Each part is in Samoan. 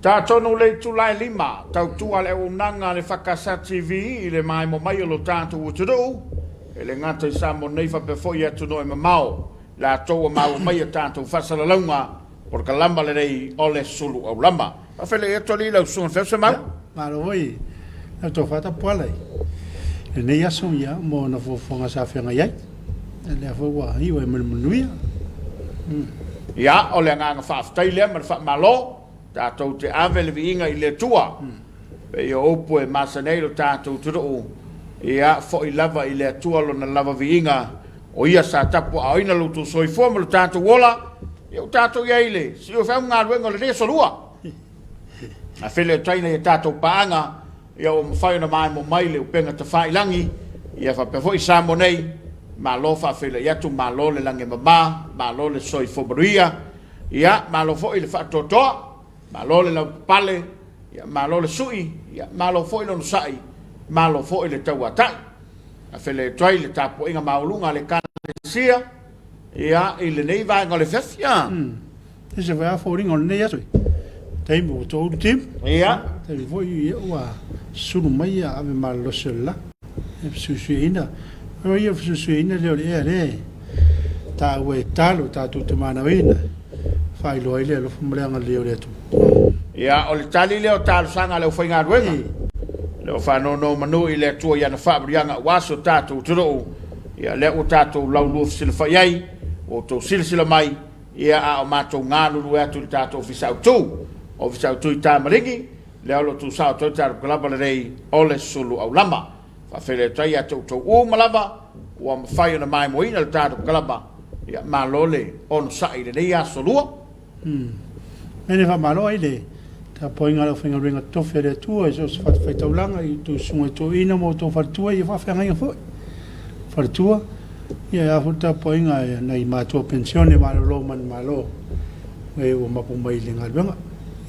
Tatonu le itula e lima, tautua le auaunaga a le Fakasa TV i le maemo mai o lo tatou atunuu, e le gata i Samoa nei faapea foi i atunuu e mamao, latou ua maua mai a tatou faasalalauga polokalama lenei o le Sulu Aulama. Faafeiloai atu alii lau Susuga Feau Semau. Malo foi lau tofa Tapuala i lenei aso ia mo ona fuafuaga sa feagai ai. Lea foi ua iu ai ma le manuia. Ia, o le agaga faafetai lea ma le faamalo, tatou te ave le viiga i le Atua. Pei o upu e masani ai lo tatou atunuu, ia foi lava i le Atua lona lava viiga, o ia sa tapuaaoina lo outou soifua ma lo tatou ola, ia ua tatou i ai i le siu o feau galuega o lenei aso lua. A feleotaina i a tatou paaga, ia ua mafai ona maemo mai le upega tafailagi, ia faapea foi Samoa nei, malo faafeiloai atu, malo le lagi e mama, malo le soifua manuia, ia malo foi le faatoatoa, malo le lavapapale, ia malo le sui, ia malo foi le onosai, malo foi le tauatai. Faafeiloai atu ai le tapuaiga maualuga a le Ekalesia, ia i lenei vaega o le afiafi. E se foi a foliga o lenei aso. Taimi ua toulu timu. Ia. Taimi foi ia ua sulu mai ia ave malolosi o le la. E fesuisuiaina. O ia fesuisuiaina lea o le ea lea e taua e talo tatou te manauina. Faailoa ai le alofa ma le agalelei o le Atua. Ia, o le tali lea o talosaga a le aufaigaluega. O lea ua faanonomanu i le Atua i ana faamanuiaga aua si o tatou atunuu. Ia, lea ua tatou laulua fesilafai ai, ua outou silasila mai, Ia, a o matou galulue atu i le tatou Ofisa Autu, Ofisa Autu i Tamaligi, lea o lo o tuusao atu ai le tatou kalaba lenei o le Sulu Aulama. Faafeiloai atu ai ia te outou uma lava ua mafai ona maimoaina le tatou kalaba. Ia, malo le onosai i lenei aso lua. Mene faamalo ai le tapuaiga a le aufaigaluega totofi a le Atua i so o se fatafaitaulaga i outou susuga i toeaiina ma outou faletua ia faafeagaiga foi. Faletua, Ia e a foi le tapuaiga a nai matua penisione malolo manumalo e ua mapu mai i le galuega.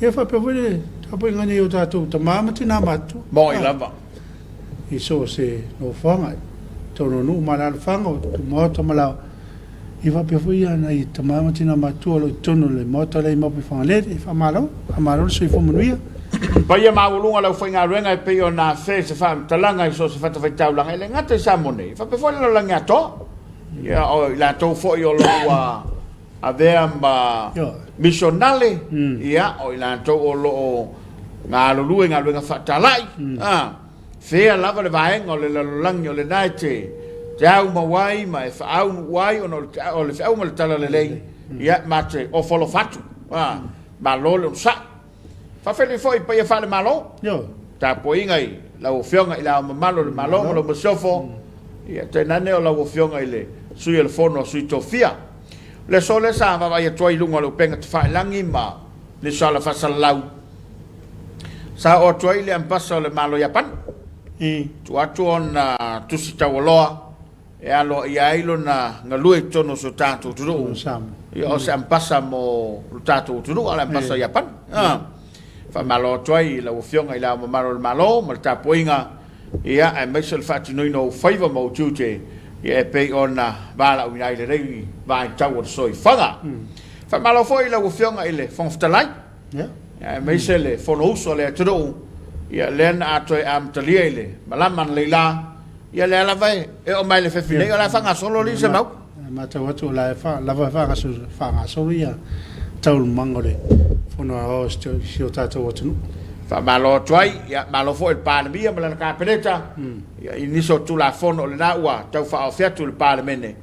Ia faapea foi le tapuaiga nei o tatou tama ma tina matutua. Moi lava. I so o se nofoaga, i totonu o nuu ma alaalafaga, o tumaota ma laoa. Ia faapea foi ia nai tama ma tina matutua o lo o i totonu o le maota lea i Mapuifagalele. Faamalo, faamalo le soifua manuia. Paia maualuga o le aufaigaluega e pei ona afea i se faamatalaga i so o se fatafaitaulaga, e le gata i Samoa nei, faapea foi le lalolagi atoa. Ia, o i latou foi o lo o ua avea ma misionale, ia, o i latou o lo o galulue i galuega faatalai, a, fea lava le vaega o le lalolagi o lena e te te aumau ai ma e faaaunuu ai ona o le feau ma le talalelei, ia, ma te ofo alofa atu, a, malo le onosai. Faafeiloai foi i paia faale-Malo, tapuaiga i lau Afioga i Le Ao Mamalu o le Malo ma lau Masiofo, ia tainane o lau Afioga i le Sui o le Fono a Sui Tofia. O le aso lea sa vaavaai atu ai i luga o le upega tafailagi ma nisi o ala faasalalau, sa oo atu ai le Ambasa o le Malo Iapani, tuu atu ona tusi taualoa e aloaia ai lona galue i totonu o si o tatou atunuu. Ia, o se ambasa mo lo tatou atunuu, a o le ambasa o Iapani. Faamalo atu ai i lau Afioga i Le Ao Mamalu o le Malo ma le tapuaiga, ia, aemaise o le faatinoina o ou faiva ma ou tiute, ia, e pei ona valaauina ai lenei vaitau o le soifuaga. Faamalo foi i lau Afioga i le Fofoga Fetalai, aemaise le Fonousu a le atunuu, ia, lea na atoa e amatalia i le malama analeila, Ia lea lava e oo mai le fefi nei o la e faagasolo alii Semau. E matau atu o la e lava e faagasolo ia taualumaga o le Fono Aoao a si o tatou atunuu. Faamalo atu ai, ia malo foi i le Palemia ma lana Kapeneta, ia i nisi o Tulafono o lena ua tau faaofi atu i le Palemene,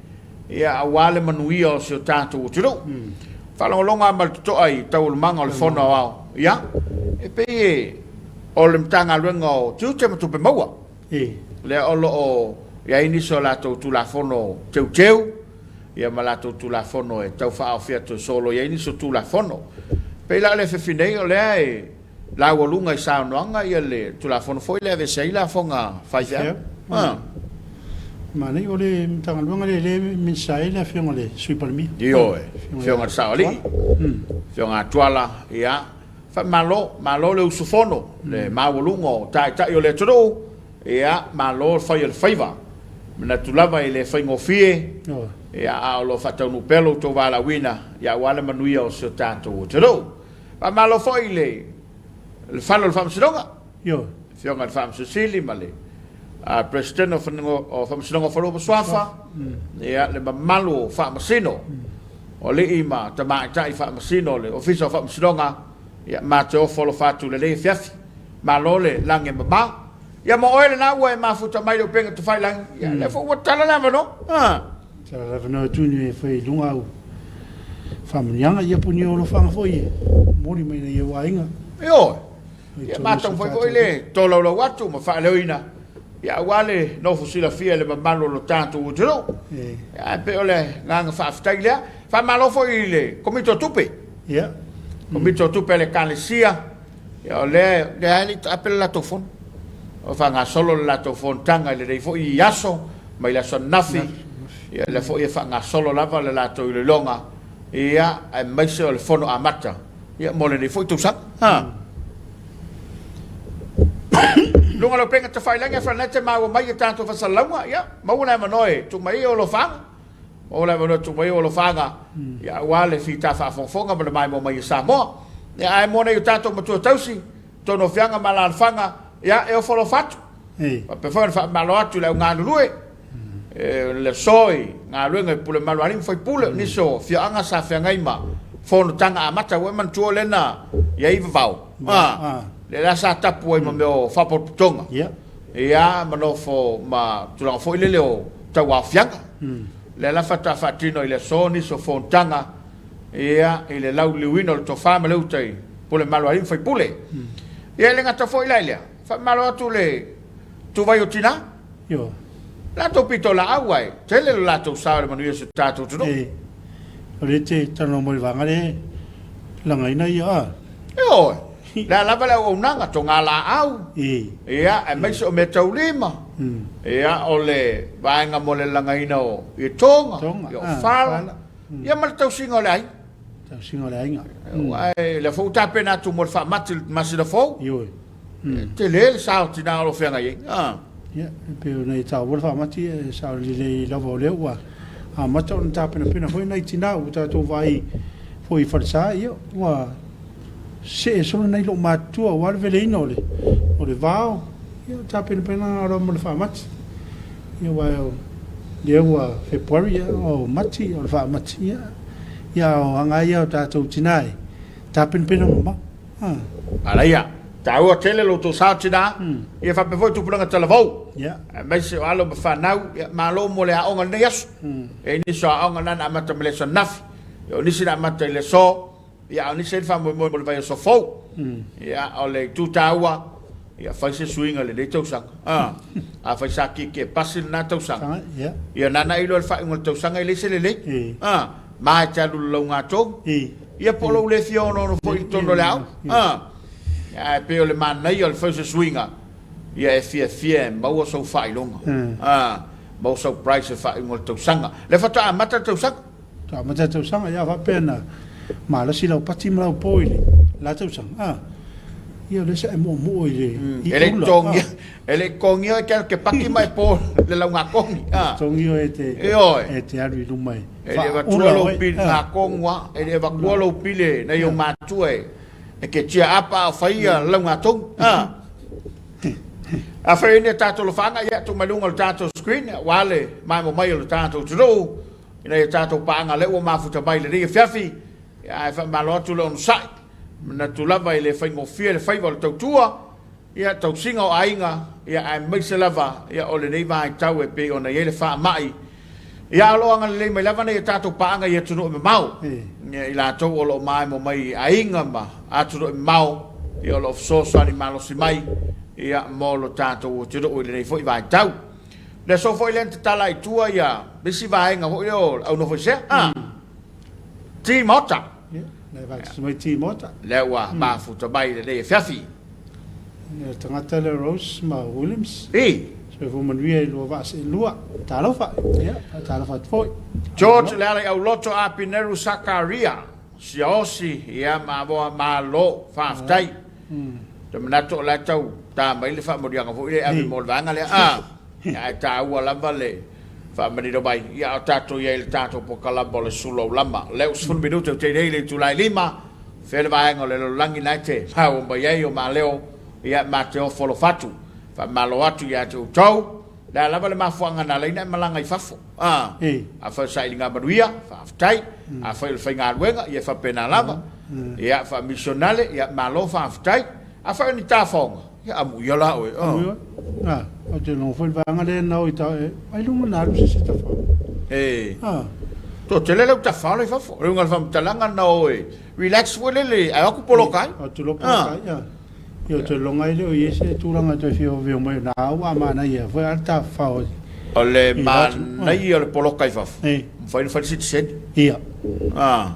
ia aua le manuia o si o tatou atunuu. Faalogologo lava ma le totoa i taualumaga o le Fono Aoao, ia e pei o le Matagaluega o Tiute ma Tupe Maua. Lea o lo o i ai nisi o latou Tulafono teuteu, ia ma latou Tulafono e tau faaofi atu e soloia ai nisi o Tulafono. Pei la o le fefi nei o lea e laualuga i saunoaga ia le Tulafono foi lea e aveese ai lafoga faifeau. Ah. Manaia, o le Matagaluega lea lea e Minisita ai le Afioga i le Sui Palemia. Ioe, Afioga i le Saoalii, Afioga a Tuala, ia. Faamalo, malo le usufono, le maualuga o taitai o le atunuu, ia, malo le fai o le faiva. Manatu lava e le faigofie, ia, a o lo o faataunuu pea lo outou valaauina, ia, aua le manuia o si o tatou atunuu. Faamalo foi i le. le fale o le Faamasinoga. Ioe. Afioga i le Faamasino Sili ma le Peresetene o Faamasinoga o Fanua ma Suafa, ia, le mamalu o Faamasino, o alii ma tamaitai Faamasino o le Ofisa o Faamasinoga, ia, ma te ofo alofa atu i lenei afiafi. Malo le lagi e mama. Ia ma oe lena ua e mafuta mai le upega tafailagi, ia, lea foi ua tala le avanoa. Ah. Tala le avanoa e tuini e fai i luga au faamanuiaga, ia po o ni alofaga foi e momoli mai nai ou aiga. Ioe. Ia ma taumafai foi le tolaulau atu ma faaleoina, ia aua le nofo silafia i le mamalu o lo tatou atunuu. Ae pei o le agaga faafetai lea. Faamalo foi i le Komiti o Tupe. Ia. Komiti o Tupe a le Ekalesia, ia o lea lea e le i taape le latou fono. O faagasolo le latou fonotaga i lenei foi aso mai le aso ananafi. Ia lea foi e faagasolo lava le latou iloiloga, ia aemaise o le fono amata. Ia, mo lenei foi tausaga. Ha. Luga o le upega tafailagi a Flanete maua mai ia tatou fasalalauga, ia, maua le avanoa e tuu mai ai ou alofaaga. Maua le avanoa e tuu mai ai ou alofaaga, ia, aua le fita faafogafoga ma le maimoa mai a Samoa. Ia, ae mo nai o tatou matua tausi, totonu o afioaga ma alaalafaga, ia, e ofo alofa atu. Faapea foi ona faamalo atu i le au galulue, le aso i galuega i pule mamalu a alii ma faipule, o nisi o afioaga sa feagai ma fonotaga amata, ua e manatua lea na i ai vavao, lea la sa tapu ai ma mea o faapotopotoga, ia, ma nofo ma tulaga foi lele o tauaofiaga. Lea la faatoa faatino i le aso nisi o fonotaga, ia, i le lauliliuina o le tofa ma le uta i pule mamalu a alii ma faipule. Ia, e le gata foi la i lea, faamalo atu le tuvai o tina. Ioe. Latou pitolaau ae tele lo latou sao i le manuia o si o tatou atunuu. E, o lea e te talanoa mai i le vaega lea e lagaina ia a. Ioe. Le a lava le auaunaga, toga laau. E. Ia, aemaise o mea taulima. Ia, o le vaega mo le lagaina o toga, Toga, ia o fala. Ia ma le tausiga o le aiga. Tausiga o le aiga. Aua lea foi ua tapena atu mo le faamati i le masina fou. Ioe. E tele le sao tina o lo o feagai ai. Ah. Ia, e pei ona e taua le faamati, e sao lelei lava o lea ua amata ona tapenapena foi nai tina ua tatou vaai foi i falesa, ia, ua see solo nai loomatutua aua le veleina o le, o le vao, ia, tapenapena lava mo le faamati. Ia, aua o lea ua February, ia, o Mati, o le faamati, ia, ia, o aga ia o tatou tina e tapenapena mamao. Manaia, taua tele lo outou sao tina, ia faapea foi tupulaga talavou, aemaise o alo ma fanau, ia malo mo le aoga i lenei aso. E i ai nisi o aoga na na amata mai le aso ananafi, ia o nisi na amata i le aso, ia a o nisi e i ai le faamoemoe mo le vaiaso fou. Ia o le itu taua, ia fai se suiga i lenei tausaga. Afai sa tietie pasi lena tausaga, ia nana iloa i le faaiuga o le tausaga e leai se lelei. Ma e te alu i le laugatonu. Ia po o lou le fia onoono foi i totonu o le aoga. Ae pei o le manaia o le fai o se suiga, ia e fiafia e maua sou faailoga. Maua sau prize i le faaiuga o le tausaga. Lea faatoa amata le tausaga. Faatoa amata le tausaga, ia faapea na malasi lau pati ma lau po i le la tausaga. Ia o lea sa e moomoo i le i ula. E le i totogia oe ke paki ma e po le laugakogi. Totogi oe e te, e te alu i luma e E le avatua lou pili gakogu a, e le avatua lou pile nai ou matua e, e ke tia apa a o faia le laugatonu. Afai ai ni a tatou lofaaga, ia tuu mai luga o le tatou screen aua le maemo mai o le tatou atunuu ina ia tatou paaga lea ua mafuta mai i lenei afiafi. Ae faamalo atu le onosai, manatu lava e le faigofie le faiva o le tautua, ia tausiga o aiga, ia aemaise lava ia o lenei vaitau e pei ona i ai le faamai. Ia o lo o agalelei mai lava nai a tatou paaga i atunuu e mamao, ia i latou o lo o maemo mai i aiga ma atunuu e mamao, ia o lo o fesoasoani malosi mai ia mo lo tatou atunuu i lenei foi vaitau. Le aso foi lea na tatala ai tua ia isi vaega foi lea o le au nofo i sea, a Ti Maota. Lea ua mafuta mai i lenei afiafi. Le tagata lea Rose ma Williams. I. Soifua manuia i lua vaa seelua. Talofa. Ia, faatalofa atu foi. George Lealaiauloto Apineru Sakaria Siaosi, ia ma avoa malo, faafetai. Ou te manatu o la e tau ta mai le faamanuiaga foi lea e ave mo le vaega lea. A, ae taua lava le faamanino mai. Ia, a o tatou i ai i le tatou polokalama o le Sulu Aulama. O lea ua 10 minute ua tei nei i le itula e 5. Fea le vaega o le lalolagi na e te maua mai ai o ma leo, ia ma te ofo alofa atu. Faamalo atu ia te outou. Le a lava le mafuaaga na ala ai ona e malaga i fafo. A, afai o sailiga manuia, faafetai. Afai o le faigaluega, ia e faapena lava. Ia, faamisionale, ia malo faafetai. Afai o ni tafaoga, ia amuia la oe. Amuia oe. A, ou te iloa foi le vaega lea na o i ta, ailoga na alu se isi tafao. E, toatele le au tafao la i fafo. O le uiga o le faamatalaga na o e relax foi lele, ae o atu poloka ai. O atu loa poloka ai, ia. Ia, ou te iloa e le o i ai se tulaga e toe fia vaveo mai, o na ua manaia foi a le tafafao i O le manaia o le poloka i fafo, mafai ona fai le sitiseni. Ia. A.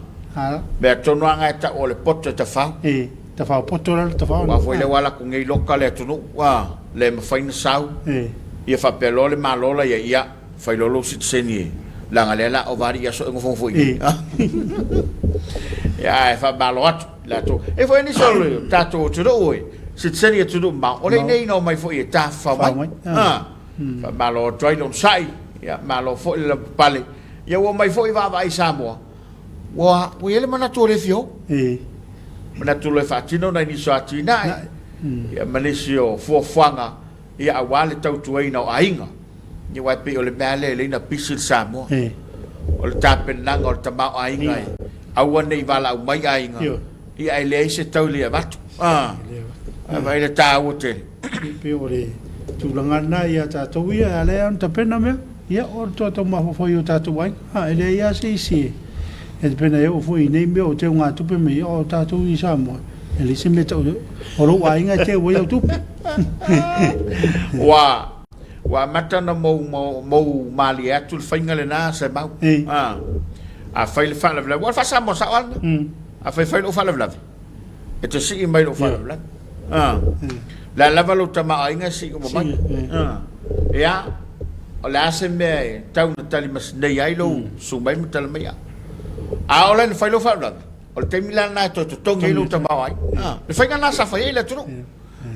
Mea tonu lava na e tau o le poto e tafao. E, tafao poto la le tafao. Aua foi lea ua alu atu nei loka le atunuu, a, le mafai ona sau. E. Ia faapea loa le Malo la i ai, ia, fai loa lou sitiseni e, leaga lea la ova alii aso e nofonofo i inei. Ia, ae faamalo atu i latou. E i ai foi nisi o le tatou atunuu e sitiseni i atunuu mamao, o lea i inei na omai foi e tafafao mai. A, faamalo atu ai le onosai, ia, malo foi le lavapapale. Ia ua omai foi vaavaai i Samoa, ua ua i ai le manatu o le fia o. Manatu loa e faatino nai nisi o atinae, ia ma nisi o fuafuaga, ia aua le tautuaina o aiga. Ia aua e pei o le mea lea e lei na pisi le Samoa. O le tapenaga o le tamaoaiga e aua ne i valaau mai aiga, ia ae leai se tau le avatu. Ae vaai le taua tele. E pei o le tulaga lena ia tatou ia, e ala ai ona tapena mea. Ia, o le tatou mafaufau i o tatou aiga. A, e leai lava se isi e tapena e oo foi i nei mea o teugatupe ma ia, o tatou i Samoa, e leai se mea e tau, o lou aiga e teu ai au tupe. Ua, ua amata ona mou, mou malie atu le faiga lena, Semau. A, a fai le faalavelave, ua o le faa-Samoa sao lava lena. A fai fai lou faalavelave, e te sii mai lou faalavelave. A, le a lava lou tamaoaiga e sii uma mai. A, ia, o le a se mea e tau na tali masinei ai lou susu mai ma tala mai au. A oo la ina fai lou faalavelave, o le taimi la lena e toe totogi ai lou tamaoaiga. A, le faiga lena sa fai ai le atunuu.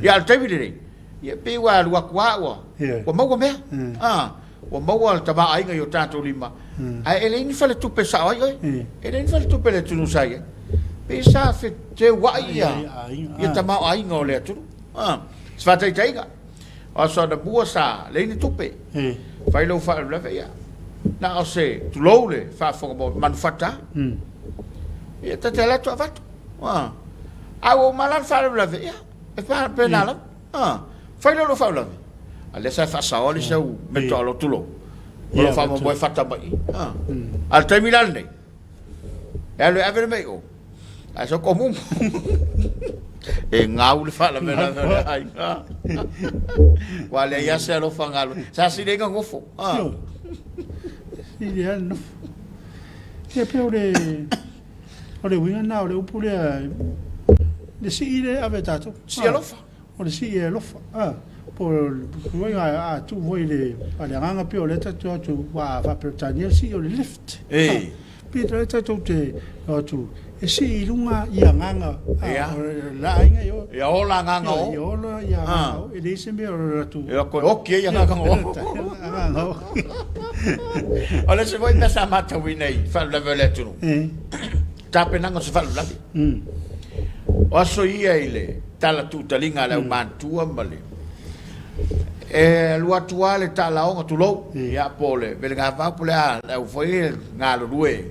Ia, a o le taimi lenei, ia, pei ua alu atu lava ua, ua maua mea. A, Ua maua le tamaoaiga i o tatou lima, ae e leai ni faletupe e sao ai oe. E leai ni faletupe a le atunuu sa i ai. Pei sa feteuai ia, ia tamaoaiga o le atunuu. Ah, se faataitaiga, o aso anamua sa leai ni tupe. Fai lou faalavelave, ia, na o se tulou le faafofoga mo manufata. Ia, ta te alu atu avatu. Ah, a ua uma la le faalavelave, ia, e faapena lava. Ah, fai lea o lou faalavelave. A lea sa faasaoa le isi au meaituaolo tulou. O lou faamoemoe fata mai i. Ah. A o le taimi la lenei, e alu e ave le mea i o, ae sau komumu. E gau le faalavelave o le aiga. Ua leai lava se alofa galue. Sa sili ai na nofo. Ah. Sili lava le nofo. Ia pei o le o le uiga lena o le upu lea, le sii lea e ave e tatou. Sii alofa. O le sii e alofa, a, po o le ituaiga a tuu foi i le agaga pei o lea tatou te o atu aua a faa-Peretania le sii o le lift. E. Pei o lea tatou te o atu e sii i luga i agaga, a, o le aiga i o. Ia ola agaga o. Ia ola ia agaga o. E leai se mea o le atu. E o oki ai agaga o. Agaga o. O le isi foi mea sa matauina i faalavelave o le atunuu. E. Tapenaga o se faalavelave. O aso ia i le tala tuutaliga a le aumatutua ma le e alu atu lava le taalaoga tulou, ia po o le velegavau po o le a le au foi e galulue.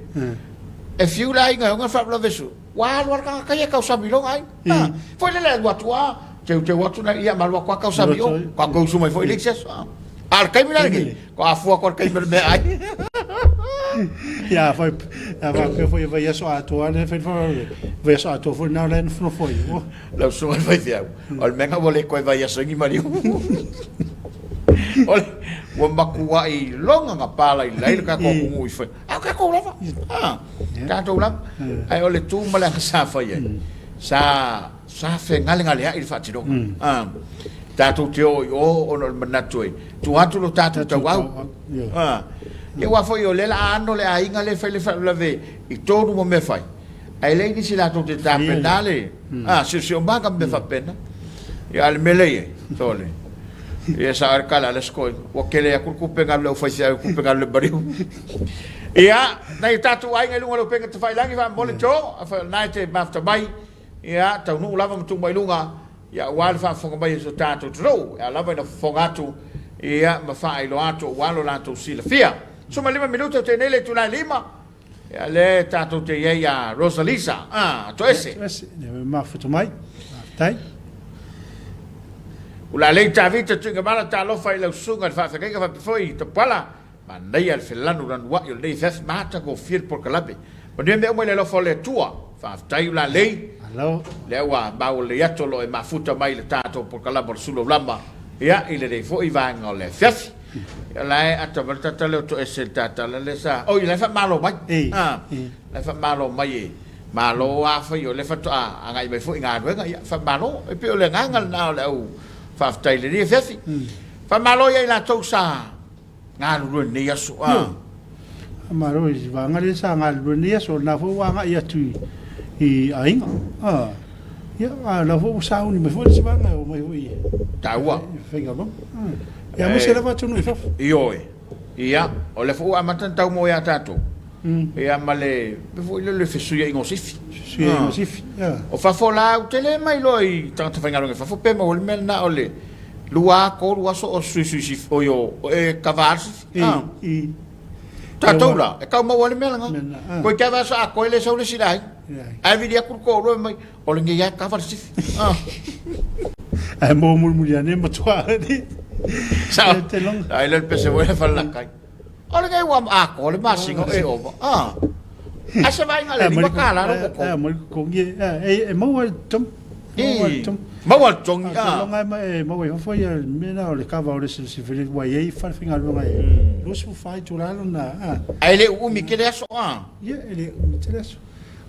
E fiu le aiga e ona le faalavelave su, ua alu lava le tagata ia e tausami i lona aiga. Foi lele alu atu lava, teuteu atu na ia ma alu atu lava tausami i o, faatoa usu mai foi le isi aso. A o le taimi la lenei, Ko a fua ko le taimi o le meaai. Ia, foi, a faapea foi e vaiaso atoa le fai le vaiaso atoa foi na o le nofonofo ai. Oh. Lau susuga i le faifeau, o le mea na ua le toe vaiaso ai ni maliu. O le, ua matuai iloga na palailai le tatou atunuu i fai. A o tatou lava. Ah, tatou lava. Ae o le tu ma le aga sa fai ai. Sa Sa fegalegaleai le faatinoga. A, tatou te o i o ona o le manatu e tuu atu lo tatou tauau. A, ia aua foi o lea la a ano le aiga lea e fai le faalavelave i tonu ma mea fai, ae leai nisi latou te tapena le, a, siosiomaga ma mea faapena. Ia a o le mea lea e i ai, sole, ia e sao ai le tala a le isi toeaina, ua tele atu le tupe na alu i le aufaifeau i le tupe na alu i le maliu. Ia, nai o tatou aiga i luga o le upega tafailagi, faamolemole to, afai o lena e te mafuta mai, ia, taunuu lava ma tuu mai i luga, ia, aua le faafofoga mai a si o tatou atunuu, e ao lava ina fofoga atu, ia, ma faailoa atu aua lo latou silafia. 15 minute o tenei le itula e 5, ia, lea tatou te i ai ia Rosalisa, ah, Toese. Toese, lea ua mafuta mai, faafetai. Ulalei Tavita Tuigamala, talofa i lau susuga i le faafeagaiga faapea foi i Tapuala, Manaia le felanulanuai o lenei afiafi, matagofie le polokalame. Manuia mea uma i le alofa o le Atua. Faafetai Ulalei. Malo. Lea ua maua lelei atu o lo o e mafuta mai i le tatou polokalame o le Sulu Aulama, ia, i lenei foi vaega o le afiafi. Ia, o la e ata mai le tata lea o Toese i le tatala lea sa, oi, la e faamalo mai. E, e. La e faamalo mai e malo afai o lea faatoa agai mai foi i galuega, ia, faamalo. E pei o le agaga lena o le au faafetai i lenei afiafi. Faamalo ia i latou sa galulue i lenei aso. Ah. Faamalo i vaega lea sa galulue i lenei aso, o lena foi ua agai atu i aiga. Ah. Ia, a o lena foi ua sauni mai foi le isi vaega e omai foi i Taua. i faigaluega. Ia, aemaise lava atunuu i fafo. Ioe. Ia, o lea foi ua amata ona tau mo ia tatou. Ia ma le mea foi lea o le fesuiaiga o sifi. Fesuiaiga o sifi. Ia. O fafo la, ou te le mailoa i tagata faigaluega i fafo pe maua ai le mea lena o le lua, tolu aso o suisui sifi, oi o e kava le sifi. I. Tatou la, e tau maua ai le mea lena. Koe te ave aso atoa e le sau le isi le aiga. Ae vili atu le toalua mai, o lenei lava e kava le sifi. Ae maua mulimuli ane matua. Sao. Ai le pese foi le falelakai. O lenei ua atoa le masina o e ova. Ae se vaaiga le $5 lou totogi. E maua le totogi, e maua le totogi. Maua le totogi. Ou te iloa e maua i fafo ia mea na o le kava o le sifi ua i ai fale faigaluega e 24 itula lona. Ae le uumi tele aso a? Ia, e le uumi tele aso.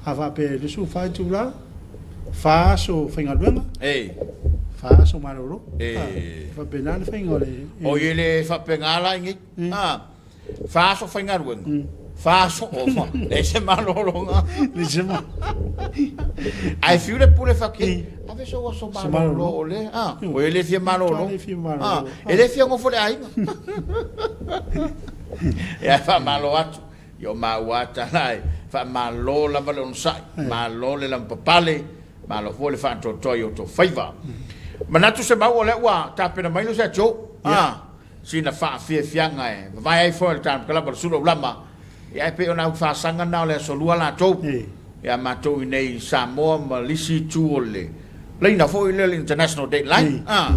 A faapea e 24 itula, 4 aso faigaluega, 4 aso malolo. E faapena le faiga o le... Oi e le faapena la i nei. Fa aso faigaluega, fa aso ofa, leai se malologa. Leai se malologa. Ae fiu le pule fake, ave sou aso malolo o le, a, o e le fia malolo. A, e le fia nofo i le aiga. Ia faamalo atu i o maua tala e faamalo lava le onosai, malo le lavapapale, malo foi le faatoatoa i outou faiva. Manatu Semau o lea ua tapena mai lo sea Joe. A, sina faafiafiaga e vavae ai foi o le Tanukalaba o le Sulu Aulama, ia e pei ona aufasaga na o le Aso Lua latou, ia matou i inei i Samoa ma le isi itu o le laina foi lea o le International Date Line, a,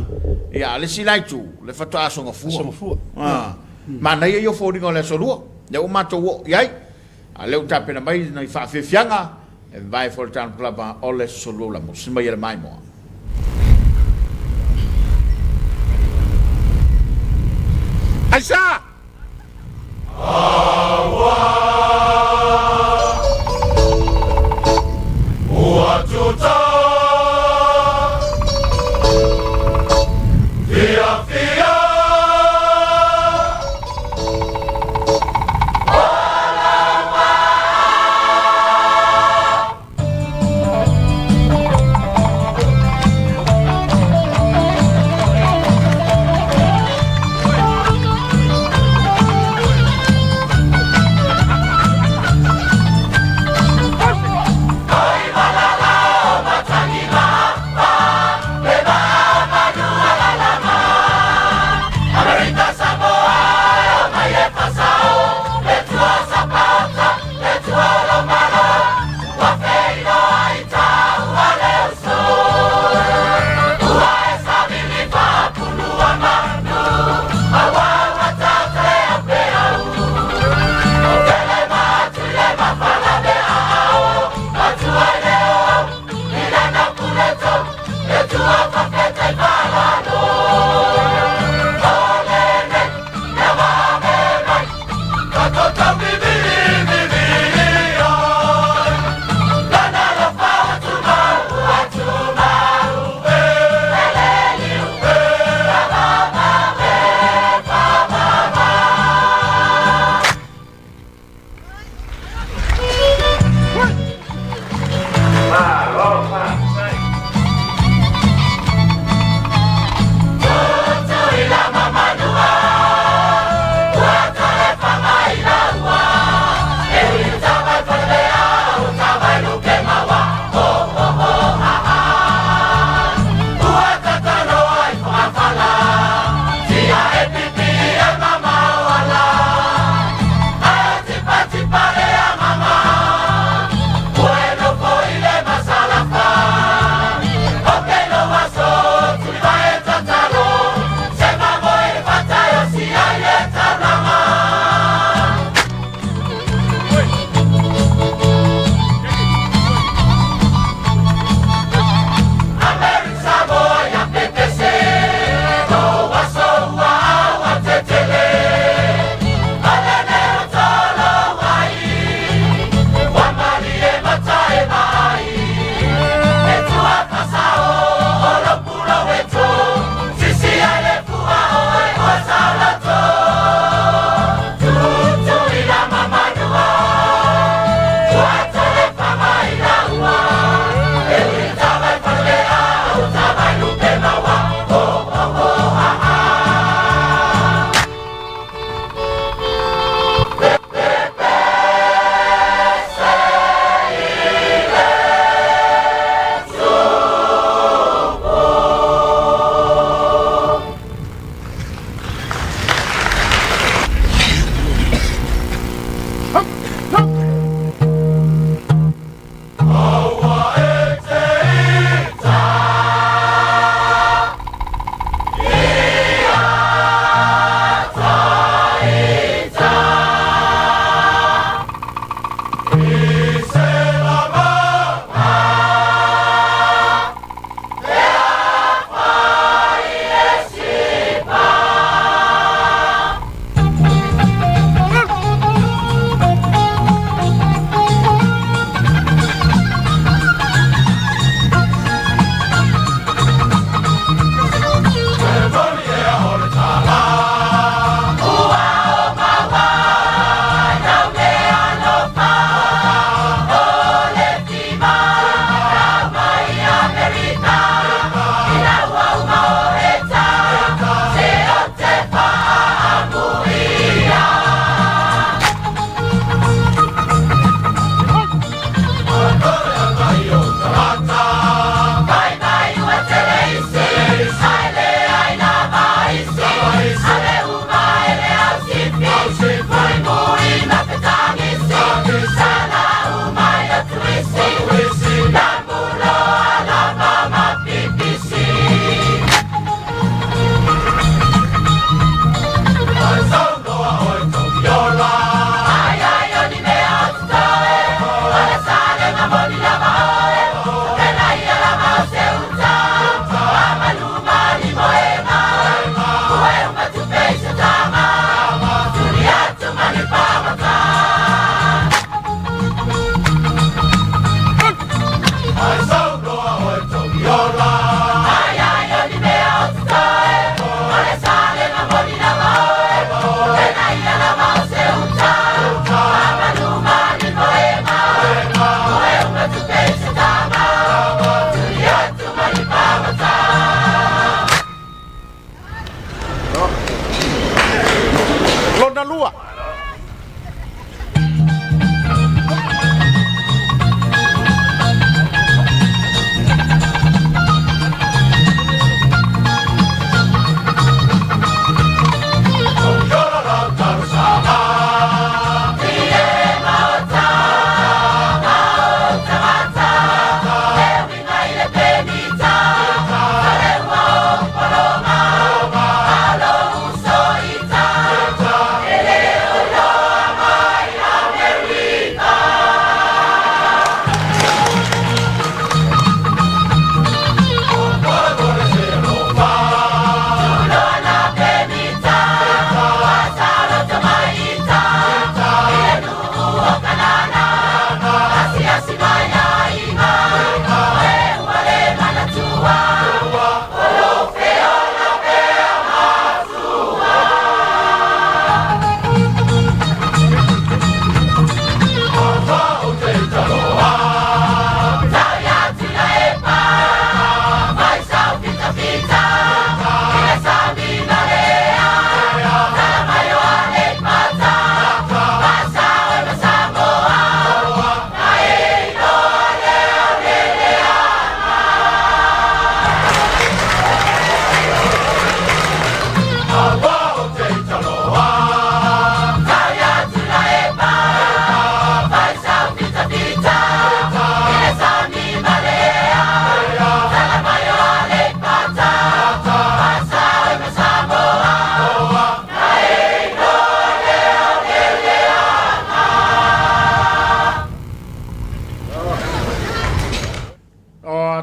ia a o le isi la itu, o lea faatoa Aso Gafua. Aso Gafua. A, manaia ia o foliga o le Aso Lua, lea ua matou oo i ai, a o lea ua tapena mai nai faafiafiaga e vavae foi o le Tanukalaba o le Sulu Aulama. Usi mai e le maimoa. Aisa! Ua tuta fiafia.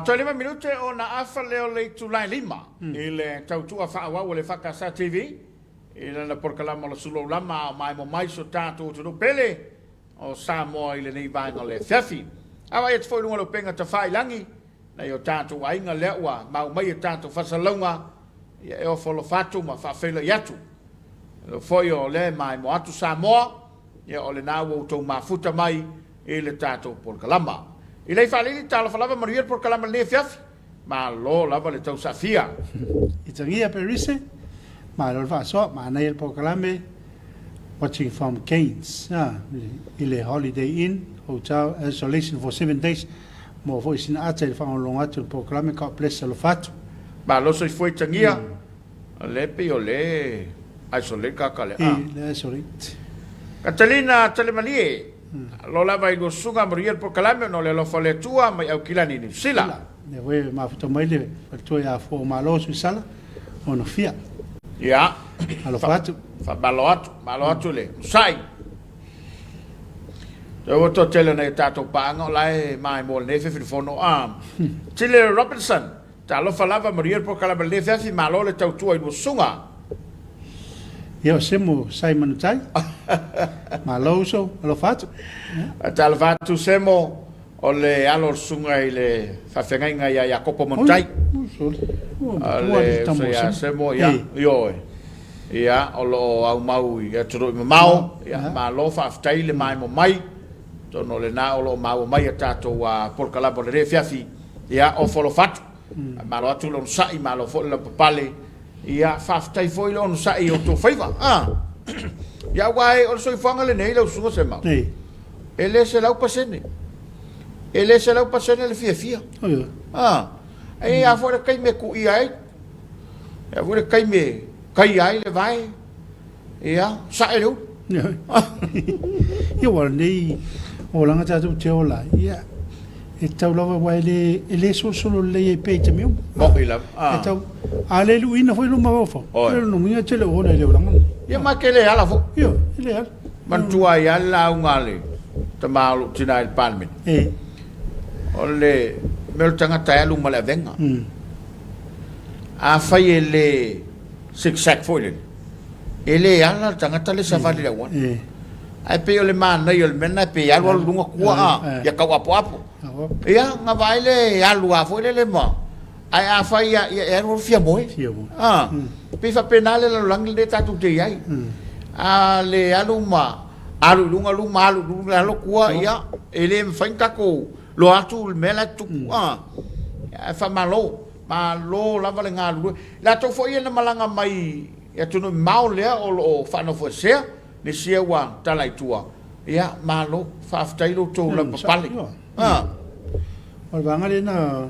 Toe 5 minute ona afa lea o le itula e 5 i le tautua faaauau a le EFKS TV i lana polokalama o le Sulou Lama a o maemo mai si o tatou atunuu pele o Samoa i lenei vaega o le afiafi. A vaai atu foi i luga o le upega tafailagi nai o tatou aiga lea ua mau mai i tatou faasalalauga, ia e ofo alofa atu ma faafeiloai atu. Lea foi o lea e maemo atu Samoa, ia o lena ua outou mafuta mai i le tatou polokalama. I lei faalili, talofa lava, manuia le polokalama i lenei afiafi. Malo lava le tausaafia. Itagia Perise, malo le faasoa, manaia le polokalame, watching from Cairns, i le Holiday Inn Hotel isolation for 7 days, maua foi sina ata i le faalogologo atu i le polokalame, God bless, alofa atu. Malo soifua Itagia, o lea e pei o lea e isolate kaka lea. I le isolate. Catalina Talemalie, Alo lava i lua susuga manuia le polokalame ona o le alofa o le Atua mai Aukilani Niu Sila. Lea foi e mafuta mai le faletua ia Afua o Malo Suisala ona fia. Ia. Alofa atu. Faamalo atu, malo atu le onosai. Toe ua toatele o nai o tatou paaga o la e maimoa i lenei afiafi le fono a Tile Robinson. Talofa lava, manuia le polokalame i lenei afiafi, malo le tautua i lua susuga. Ia o Semo Simon Tai. Malo uso, alofa atu. Talofa atu Semo, o le alo o le susuga i le faafeagaiga ia Iakopo Manutai. O le uso ia Semo, ia, ioe. Ia, o lo o aumau i atunuu i mamao. Ia, malo faafetai le maemo mai. Atonu o lena o lo o maua mai a tatou polokalame o lenei afiafi. Ia, ofo alofa atu. Malo atu le onosai, malo foi le lavapapale. Ia, faafetai foi le onosai i outou faiva. A. Ia, aua o le soifuaga lenei lau Susuga Semau, e le 100%. E le 100% le fiafia. A. E i ai foi le taimi e kuia ai. E i ai foi le taimi e taia ai le vae. Ia, sae le ulu. Ia, aua o lenei olaga tatou te ola ai, ia, e tatau lava, aua e le, e le solosolo lelei ai pea i taimi uma. Moni lava. E tatau, a le luiina foi lou mafaufau, ia o lona uiga e te le o ola i le olaga lenei. Ia, ma te le ala foi. Ioe, e le ala. Manatua ai lava le lauga a le tama o lou tina i le Palemene. E. O le mea o le tagata e alu ma le avega. Afai e le zigzag foi lele, e le ala le tagata le savali i le auala. Ae pei o le manaia o le mea lena, pei e alu alu i luga tua a, ia tau apoapo. Ia, na vaai le alu a foi lele ma, ae afai ia, ia e alu alu fia moe. A, pei faapena le lalolagi lenei tatou te i ai. A le alu ma alu i luga luma, alu i luga lalo tua, ia, e le mafai ona tatou loa atu le mea la e tutupu. A, ae faamalo. Malo lava le galulue. I latou foi ia na malaga mai i atunuu mamao lea o lo o faanofoesea, nisi ia ua tala i tua, ia malo, faafetai lo outou lavapapale. A. O le vaega lea na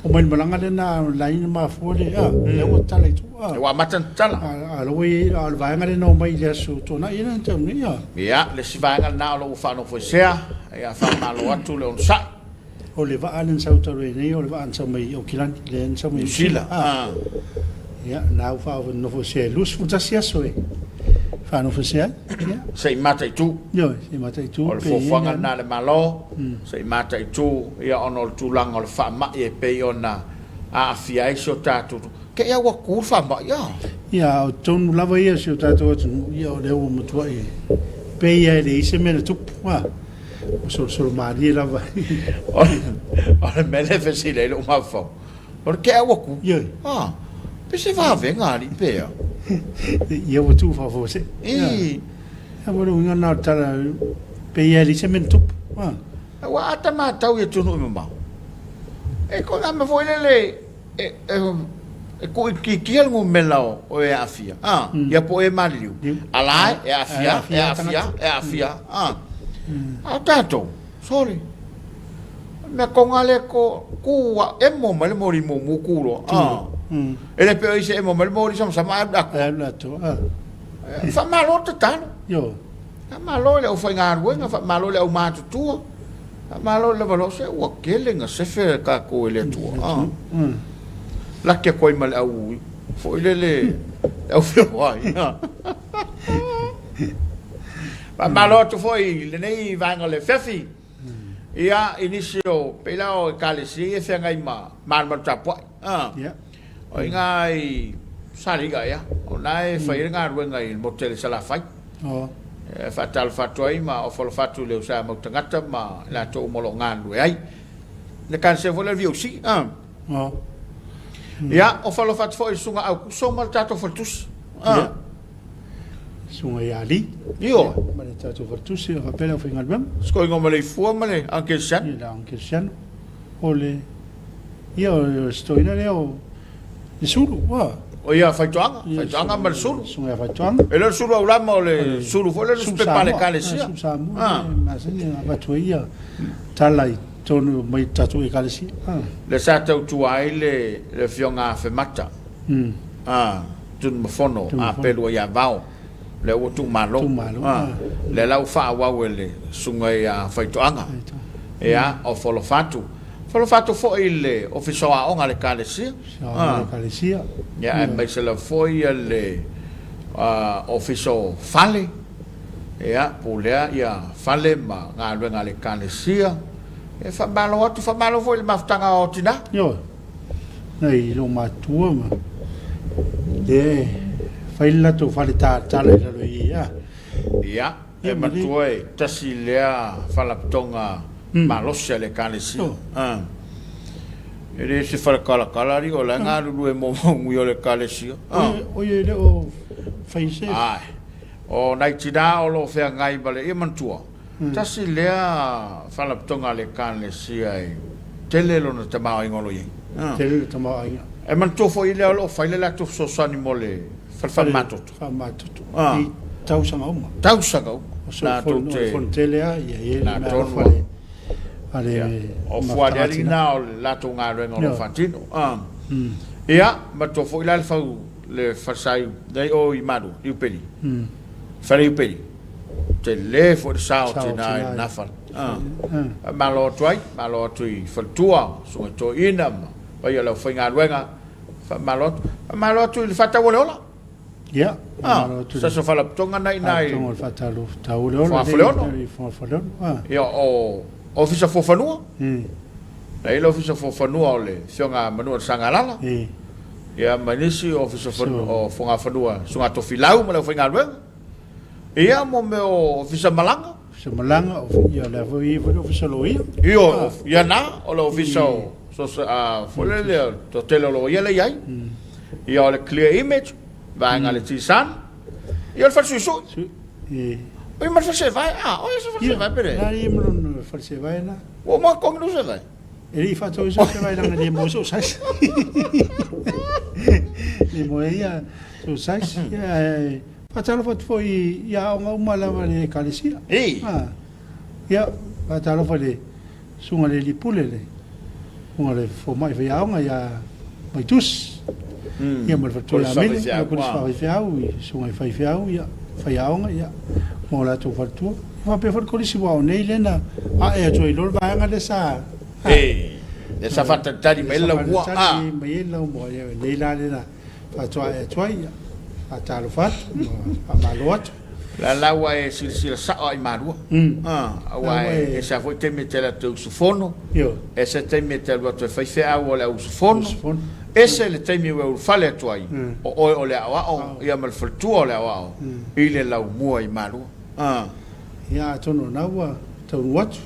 omai i le malaga lea na laina mafua le, a, lea ua tala i tua. A. Ua amata ona tatala. A, a, ua i ai, a o le vaega lea na omai i le aso Tuanai lea na tau nei, a. Ia, le isi vaega lena o lo o ua faanofoesea, ia faamalo atu le onosai. O le vaa lea na sau talu ai nei, o le vaa na sau mai Aukilani, lea na sau mai Niu Sila. Ia, na ua faanofoesea e 21 aso e faanofoesea ai. Ia. Se i mataitu. Ioe, se i mataitu. O le fuafuaga lena a le Malo, se i mataitu, ia, ona o le tulaga o le faamai e pei ona aafia ai si o tatou. Te i a ua tu le faamai, a? Ia, o totonu lava ia o si o tatou atunuu, ia, o lea ua matuai pei lava e leai se mea na tupu, a. Ua solosolo malie lava. O le mea lea e fesili ai lou mafaufau, o le tea ua tu? Ioe. Ah, pe se vavega alii pe a? Ia ua tu faafuasei. Ii. Ia ua le uiga lena o le tala, pei lava e leai se mea na tupu. Ah. Aua a ta matau i atunuu mamao, e kona mea foi lele, e tuuitiitia le numera o e aafia, a, ia po o e maliliu, a la e aafia, e aafia, e aafia, a. A o tatou, sorry, o le mea toga lea ko, ku a emo mai le moli mumu ku loa, a. E le pei o isi e emo mai le moli samasama ae alu i le atoa. Ae alu i le atoa, a. Faamalo le tatalo. Ioe. Faamalo i le aufaigaluega, faamalo i le aumatutua, faamalo i le lavaloa, se ua tele na sefe tatou e le Atua. Ah. Laki atu ai ma le au foi lele, le au feoai. Faamalo atu foi i lenei vaega o le afiafi. Ia, i nisi o, pei la o Ekalesia ia e feagai ma malumalu tapuai. A. Ia. O i ina i Saliga ea, o na e fai ai le galuega i le motu tele i Salafai. O. E faatalofa atu ai ma ofo alofa atu i le usa mau tagata ma i latou uma o lo o galulue ai. Le Ekalesia foi lea o le VOC. A. O. Ia, ofo alofa atu foi i le Susuga Aukuso ma le tatou faletusi. A. Ia. Susuga ia Ali. Ioe. Ma le tatou faletusi faapea le aufaigaluega. Sikoiga o Maleifua ma le Uncle Siano. Ia, le Uncle Siano. O le, ia, o le sitoina lea o le Sulu, ua. O ia Faitoaga, Faitoaga ma le Sulu. Susuga ia Faitoaga. E le o le Sulu Aulama, o le Sulu foi lea o le nusipepa a le Ekalesia. Sulu Samoa, e masani ona avatu ai ia tala i totonu mai le tatou Ekalesia. Lea sa tautua ai le Afioga a Afemata, Tunumafono Apelua ia Vao, lea ua tuumalo. Lea la ua faaauau e le Susuga ia Faitoaga. Ia, o Folofatu. Folofatu foi i le Ofisa o Aoga a le Ekalesia. Ia, aemaise lava foi le Ofisa o Fale, ia, pulea ia fale ma galuega a le Ekalesia. E faamalo atu, faamalo foi i le mafutaga o tina. Ioe, nai lou matua ma lea e fai le latou fale talatala i lalo i i, a. Ia, e matua e tasi lea faalapotopotoga malosi a le Ekalesia. E le se faletalatala alii o la e galulue mo manuia o le Ekalesia. Oi e le o fai se. Ae, o nai tina o lo o feagai ma le, ia manatua, Tasi lea faalapotopotoga a le Ekalesia e tele lona tamaoaiga o lo o i ai. Tele le tamaoaiga. E manatua foi lea o lo o fai le latou fesoasoani mo le fale faamamatoto. Faamamatoto i tausaga uma. Tausaga uma. O le fonotele lava ia e i ai le mea alofa a le O fuaaliali na o le latou galuega o lo o faatino. Ia, manatua foi la le fau le falesai lea i o i Malua, i Upeli. Fale i Upeli. Tele foi le sao tina i lena fale. Faamalo atu ai, malo atu i faletua, susuga i toeaiina ma paia o le aufaigaluega. Faamalo atu. Faamalo atu i le faatau o le ola. Ia, faamalo atu. Se se faalapotopotoga na i ina i Faatau o le ola. Fogafoleono. Ia, o Ofisa Fuafanua. Na i ai le Ofisa Fuafanua o le Afioga Manuel Sagalala. Ia, ma nisi Ofisa o Fogafanua, Susuga Tofilau ma le aufaigaluega. Ia, mo mea o Ofisa Malaga. Ofisa Malaga, ia lea foi i foi le Ofisa Loia. Io, ia na, o le Ofisa o foi lea le toatele o loia lea i ai. Ia, o le Clear Image, vaega a le T-Sun. Ia, o le Fale Suisui. Oi, ma le Fale Sevae, a, o ia se Fale Sevae pe le? Na ia ma lona Fale Sevae na. Ua uma togi lou sevae. E le i faatau i sou sevae leaga e le maua sou size. Le maua ia sou size. Ia, ae faatalofa atu foi i aoga uma lava a le Ekalesia. Ia, faatalofa i le Susuga i le Alii Pule, le Susuga i le Fomai Faiaoga ia Maitusi, ia ma le faletua ia Mele, le Kolisi Faafaifeau, i Susuga i Faifeau, ia, Faiaoga, ia, ma o latou faletua. Ia faapea foi le Kolisi aua o nei lea na ae atu ai loa le vaega lea sa Lea sa faatalitali mai ai le laumua. Faatalitali mai ai le laumua, ia, nei la lea na faatoa ae atu ai, ia, faatalofa atu ma faamalo atu. La la ua e silasila sao lava i Malua. Aua e ese lava foi taimi e te alu atu e usufono, ese taimi e te alu atu e fai feau o le au usufono, ese le taimi ua e ulufale atu ai, o oe o le aoao ia ma le faletua o le aoao i le laumua i Malua. Ia atonu o lena ua taunuu atu.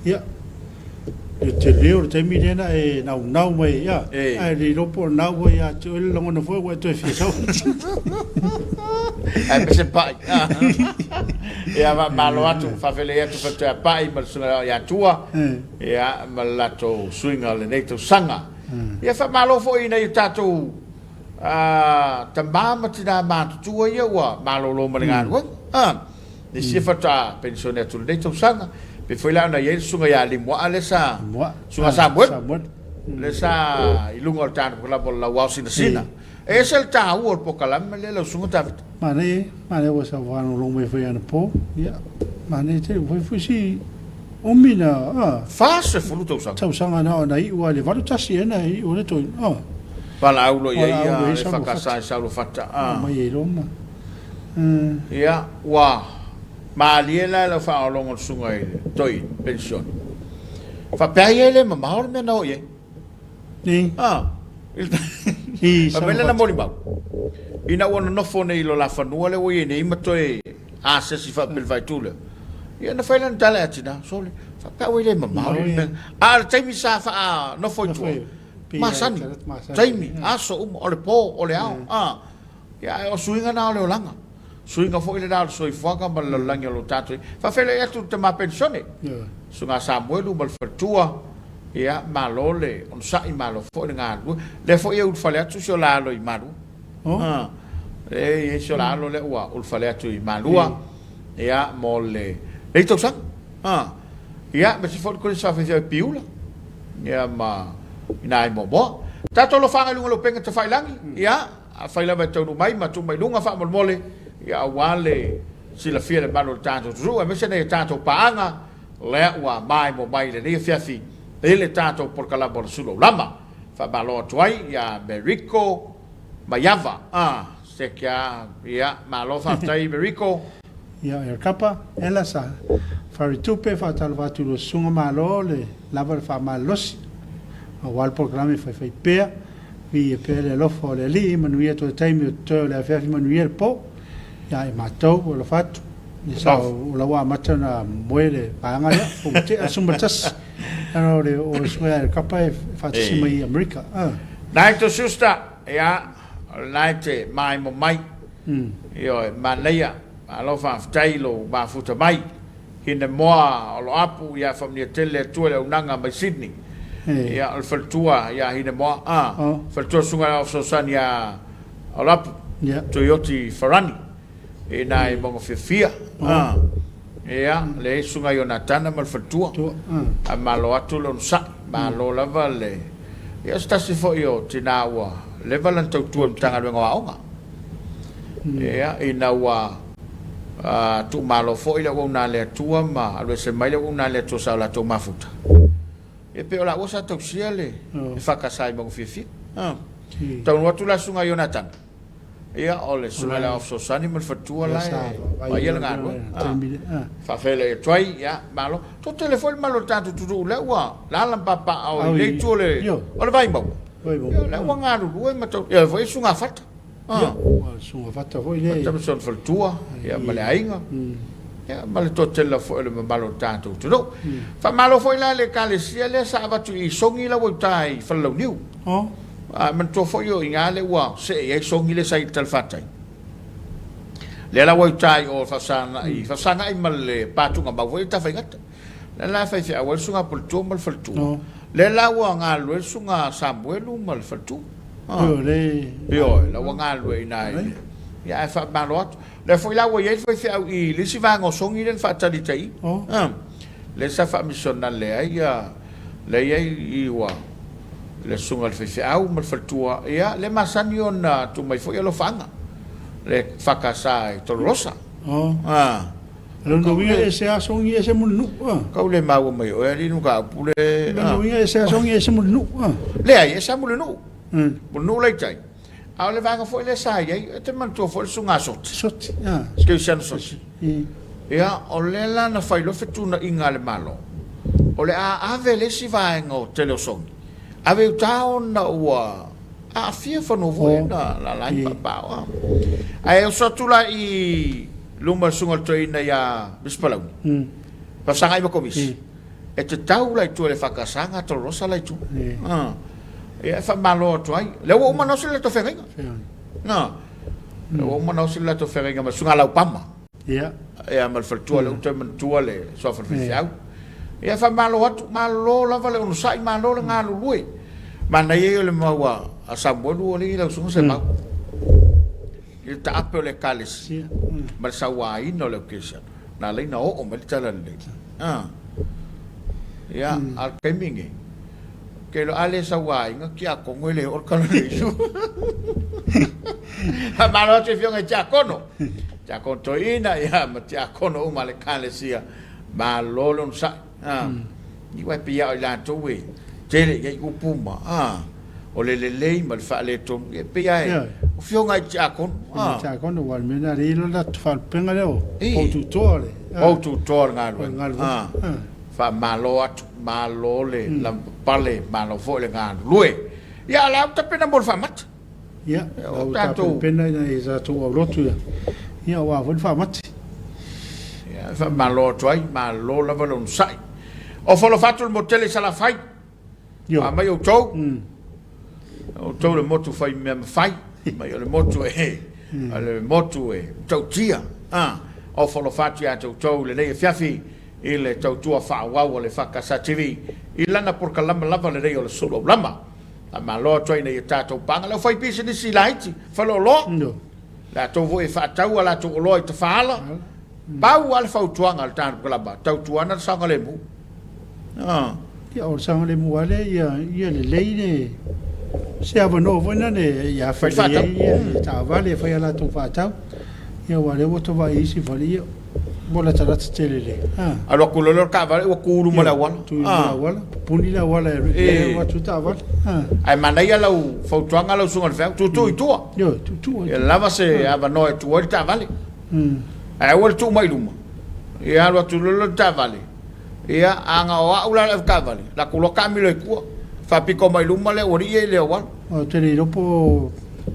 Ia, le tele o le taimi lea na e naunau mai ai, ia, ae le iloa po o lena ua ia te oe le lagona foi ua e toe fia sau. Ae pese pai. Ia, faamalo atu, faafelei atu faletua ia Pai ma le susuga ia Tua, ia, ma le latou suiga o lenei tausaga. Ia, faamalo foi i nai o tatou tama ma tina matutua ia ua malolo ma le galuega. Le isi faatoa penisione atu i lenei tausaga. Pei foi la ona i ai le susuga ia Limuaa lea sa, Susuga Samuelu, lea sa i luga o le tatou polokalame o le Lauao Sinasina. E ese le taua o le polokalame lea lau Susuga Tavita. Manaia, manaia ua sau faalogologo mai foi anapo. Ia, manaia tele, ua fai foi si umi na, a. 40 tausaga. Tausaga na ona iu lava i le 81 ea na iu ai le toeaina, a. Valaau loa i ai le EFKS i Saoluafata, a. Aumai ai loa ma. Ia, ua malie la i lau faaologo le susuga i le toeaina, penisione. Faapea ia e le mamao le mea na oo i ai. Ni. Ah. I Fai mai lana molimau, ina ua nonofo nei i lo la fanua lea ua i ai nei ma toe asesi faapea i le faaitu lea, ia na fai lana tala ia tina, sole, faapea ua i le mamao le mea. A o le taimi sa faanofo i tua, masani, taimi, aso uma, o le po, o le ao. Ah. Ia, ae o suiga na o le olaga. Suiga foi lena o le soifuaga ma le lalolagi o lo tatou i. Faafeiloai atu i le tama penisione, Susuga Samuelu ma le faletua, ia, malo le onosai, malo foi le galulue. Lea foi e ulufale atu si o la alo i Malua. Oh. Ah, lea e i ai si o la alo lea ua ulufale atu i Malua, ia, mo le, lenei tausaga. Ah, ia, aemaise foi le Kolisi Faafeafea i Piula, ia, ma ina i Moamoa. Tatou alofaaga i luga o le upega tafailagi, ia, Afai lava e taunuu mai ma tuu mai luga faamolemole, ia aua le silafia e le mamalu o le tatou atunuu aemaise nai a tatou paaga lea ua maimoa mai i lenei afiafi i le tatou polokalama o le Sulu Aulama. Faamalo atu ai ia Meriko Maiava. Ah, seke a, ia, malo faafetai Meriko. Ia, e Kapa, ela sa Faritupe faatalofa atu i lua susuga malo le lava le faamalolosi aua le polokalame faifai pea. Viia pea le alofa o le Alii, manuia toe taimi o totoe o le afiafi manuia le po. Ia e matou ua alofa atu. Ia sa o la ua amata ona moe le vaega lea, po ua tea le 11. Leaga o le o susuga ia Kapa e faatasi mai i Amerika. Ah. Nai to sister, ia, o lena e te maimo mai. Ioe, manaia, malo faafetai i lou mafuta mai. Hinemoa Oloapu, ia faamanuia tele le Atua i le auaunaga mai Sydney. Ia, o le faletua ia Hinemoa, a, faletua susuga i le Ao Fesoasoani ia Oloapu, Tuioti Farani, i ina i Maugafiafia. A, ia, lea e susuga Ionatana ma le faletua. Ae malo atu le onosai, malo lava le, ia o se tasi foi o tina ua leva lana tautua i le Matagaluega o Aoga. Ia, ina ua tuumalo foi le auauna a le Atua ma alu ese mai le auauna a le Atua sa o latou mafuta, e pei o laua sa tausia le EFKS i Maugafiafia. Taunuu atu la susuga Ionatana, ia o le susuga i le Aoao Fesoasoani ma le faletua la e vaaia le galuega. Faafeiloai atu ai, ia, malo. Toatele foi le mamalu o le tatou atunuu lea ua lala ma papaaao i le itu o le Vaimauga, ia lea ua galulue ma tau, ia foi susuga Fata. Ia, ua susuga fata foi le. Fata ma sona faletua, ia ma le aiga, ia ma le toatele lava foi o le mamalu o le tatou atunuu. Faamalo foi la i le Ekalesia lea sa avatu i Sogi la ua i uta i Falelauniu. Oh. A manatua foi o i ina lea ua see i ai Sogi lea sa i le talafatai. Lea la ua i uta i o i Faafesagai ma le Patugamau foi i Tafaigata. Lea la e faifeau ai le susuga Puletua ma le faletua. Oh. Lea la ua galulue le susuga Samuelu ma le faletua. Ah. Ioe, Ioe, la ua galulue i ina i le... Ia, ae faamalo atu. Lea foi la ua i ai le faifeau i le isi vaega o Sogi lea na faatali tai i. Oh. Ah. Lea sa faamisionale ai ia, lea i ai i ua le susuga i le faifeau ma le faletua, ia, lea e masani ona tuu mai foi alofaaga, le EFKS i Tololosa. Oh. Ah. Lona uiga ese a Sogi ese Mulinuu a. Kau le maua mai oe alii mataupu le. Lona uiga ese a Sogi ese Mulinuu a. Leai, ese a Mulinuu. Mulinuu la i tai. A o le vaega foi lea sa i ai, e te manatua foi le susuga Soti. Soti, a. Kerisiano Soti. Ia, o lea la na fai loa fetuunaiga a le Malo, o le a ave le isi vaega o tele o Sogi, ave i uta ona ua aafia fanua foi na lala ai paopao. Ae oso atu la i luma o le susuga o le toeaina ia Misi Palauni, Faafesagai ma Komisi, e te tau la i tua i le EFKS Gatolosa la i tua. Ia e faamalo atu ai. Lea ua uma ona osi le latou feagaiga. Lea ua uma ona osi le latou feagaiga ma le susuga Laupama. Ia. Ia ma le faletua lea ua toe manatua le suafa o le faifeau. Ia faamalo atu, malo lava le onosai, malo le galulue. Manaia ia o le mau a Samuelu alii lau susuga Semau. I le taape o le Ekalesia ma le sauaina o le aukerisiano, na ala ai ona oo mai le talalelei. Ia, a o le taimi lenei, ou te iloa a le sauaina tiakono e le oo le talalelei. Faamalo atu i afioga i tiakono, tiakono toeaina ia ma tiakono uma a le Ekalesia, malo le onosai. Aua e pei lava o i latou e tele i ai upu ma, a, o le lelei ma le faaletonu, ia e pei lava e, o afioga i tiakono, a. Tiakono, aua o le mea lena o lea e i ai lo latou faalupega lea o poututoa o le. Poututoa o le galuega. O le galuega. Faamalo atu, malo le lavapapale, malo foi le galulue. Ia, o le a ou tapena mo le faamati. Ia, o le a ou tapenapena ina ia tatou aulotu ia, ia aua foi le faamati. Ia, faamalo atu ai, malo lava le onosai. Ofa alofa atu le motu tele i Salafai. Ioe. Faamai outou, outou le motu fai mea mafai, mai o le motu e, o le motu e tautia. Ah, ofa alofa atu ia te outou i lenei afiafi i le tautua faaauau a le EFKS TV i lana polokalama lava lenei o le Sulu Aulama. Faamalo atu ai ina ia tatou paga le aufaipisinisi laiti faleoloa, latou foi e faatau a latou oloa i tafaala, pau lava le fautuaga a le tatou polokalama, tautuana le saogalemu. Ah. Ia, o le saogalemu lava lea ia, ia lelei le se avanoa foi lea ia Fai faatau. Ia, ia taavale e fai a latou faatau. Ia, aua o lea ua tou vaai i isi fale, ia, ua latalata tele le. Ah. Alu atu loa lea o le taavale ua tu i luma o le auala. Tu i luma o le auala, pupuni le auala e alu atu ai taavale. Ah. Ae manaia lau fautuaga lau susuga i le feau, tuutuu i tua. Ioe, tuutuu i tua. Ia lava se avanoa e tu ai le taavale. Ae aua le tuu mai i luma. Ia alu atu loa lea o le taavale. Ia, a na o au la le avetaavale, latou loa taamilo i tua, faapito mai luma le aualii ia i le auala. Ou te le iloa po o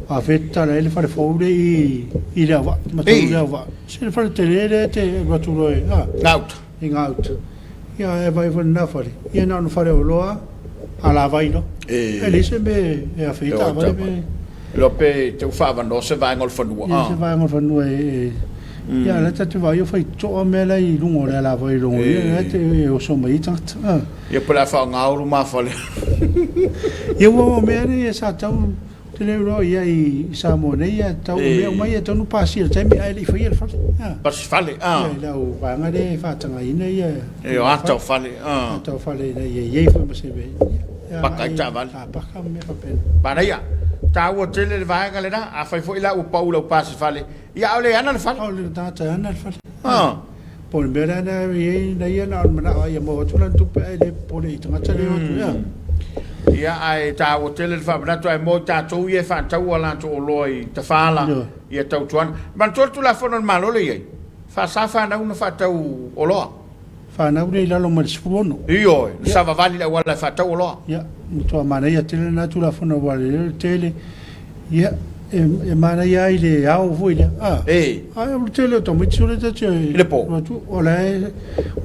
afea e tatala ai le fale fou lea i i Leauvaa, Matalu Leauvaa. Se le fale tele lea e te alu atu loa i a. Gauta. I gauta. Ia ae vaai foi i lena fale, ia na ona fale oloa alavai loa. E leai se mea e afea ai taavale pe. Iloa pe te u faaavanoa se vaega o le fanua. Ia se vaega o le fanua e ia la ta te vaai o fai toa mea la i luga o le alavai i Logolia la te e oso mai ai tagata. Ah. Ia po o le a faaaoga ou lumafale. Ia ua o mea nei sa tau te le iloa ia i Samoa nei ia tau mea uma ia tau no pasia i le taimi ae le i faia le fale. Ah. Pasi fale. Ah. Ia i lau vaega lea e faatagaina ia. E o ata o fale. Ah. Ata o fale ina ia i ai foi ma se mea. Paka i taavale. A paka ma mea faapena. Manaia. Taua tele le vaega lena. Afai foi la ua pau lau pasi fale, ia aole e ana le fale. Aole le tagata e ana le fale. Ah. Po o le mea lea na i ai na ia na o le manao lava ia maua atu lana tupe ae le popole i tagata lea e o atu ia. Ia ae taua tele le faamanatu ae mo i tatou ia e faatau a latou oloa i Tafaala ia tautuana. Manatua le Tulafono a le Malo lea e i ai, faasa fanau ona faatau oloa. Fanau lea i lalo mai le 16. Ioe, na savavali le auala e faatau oloa. Ia, matua manaia tele lena Tulafono aua le leo tele, ia, e, e manaia ai le ao foi lea. A, e. Ae o le tele o tamaiti sole ta te I le po. Atu, o la e,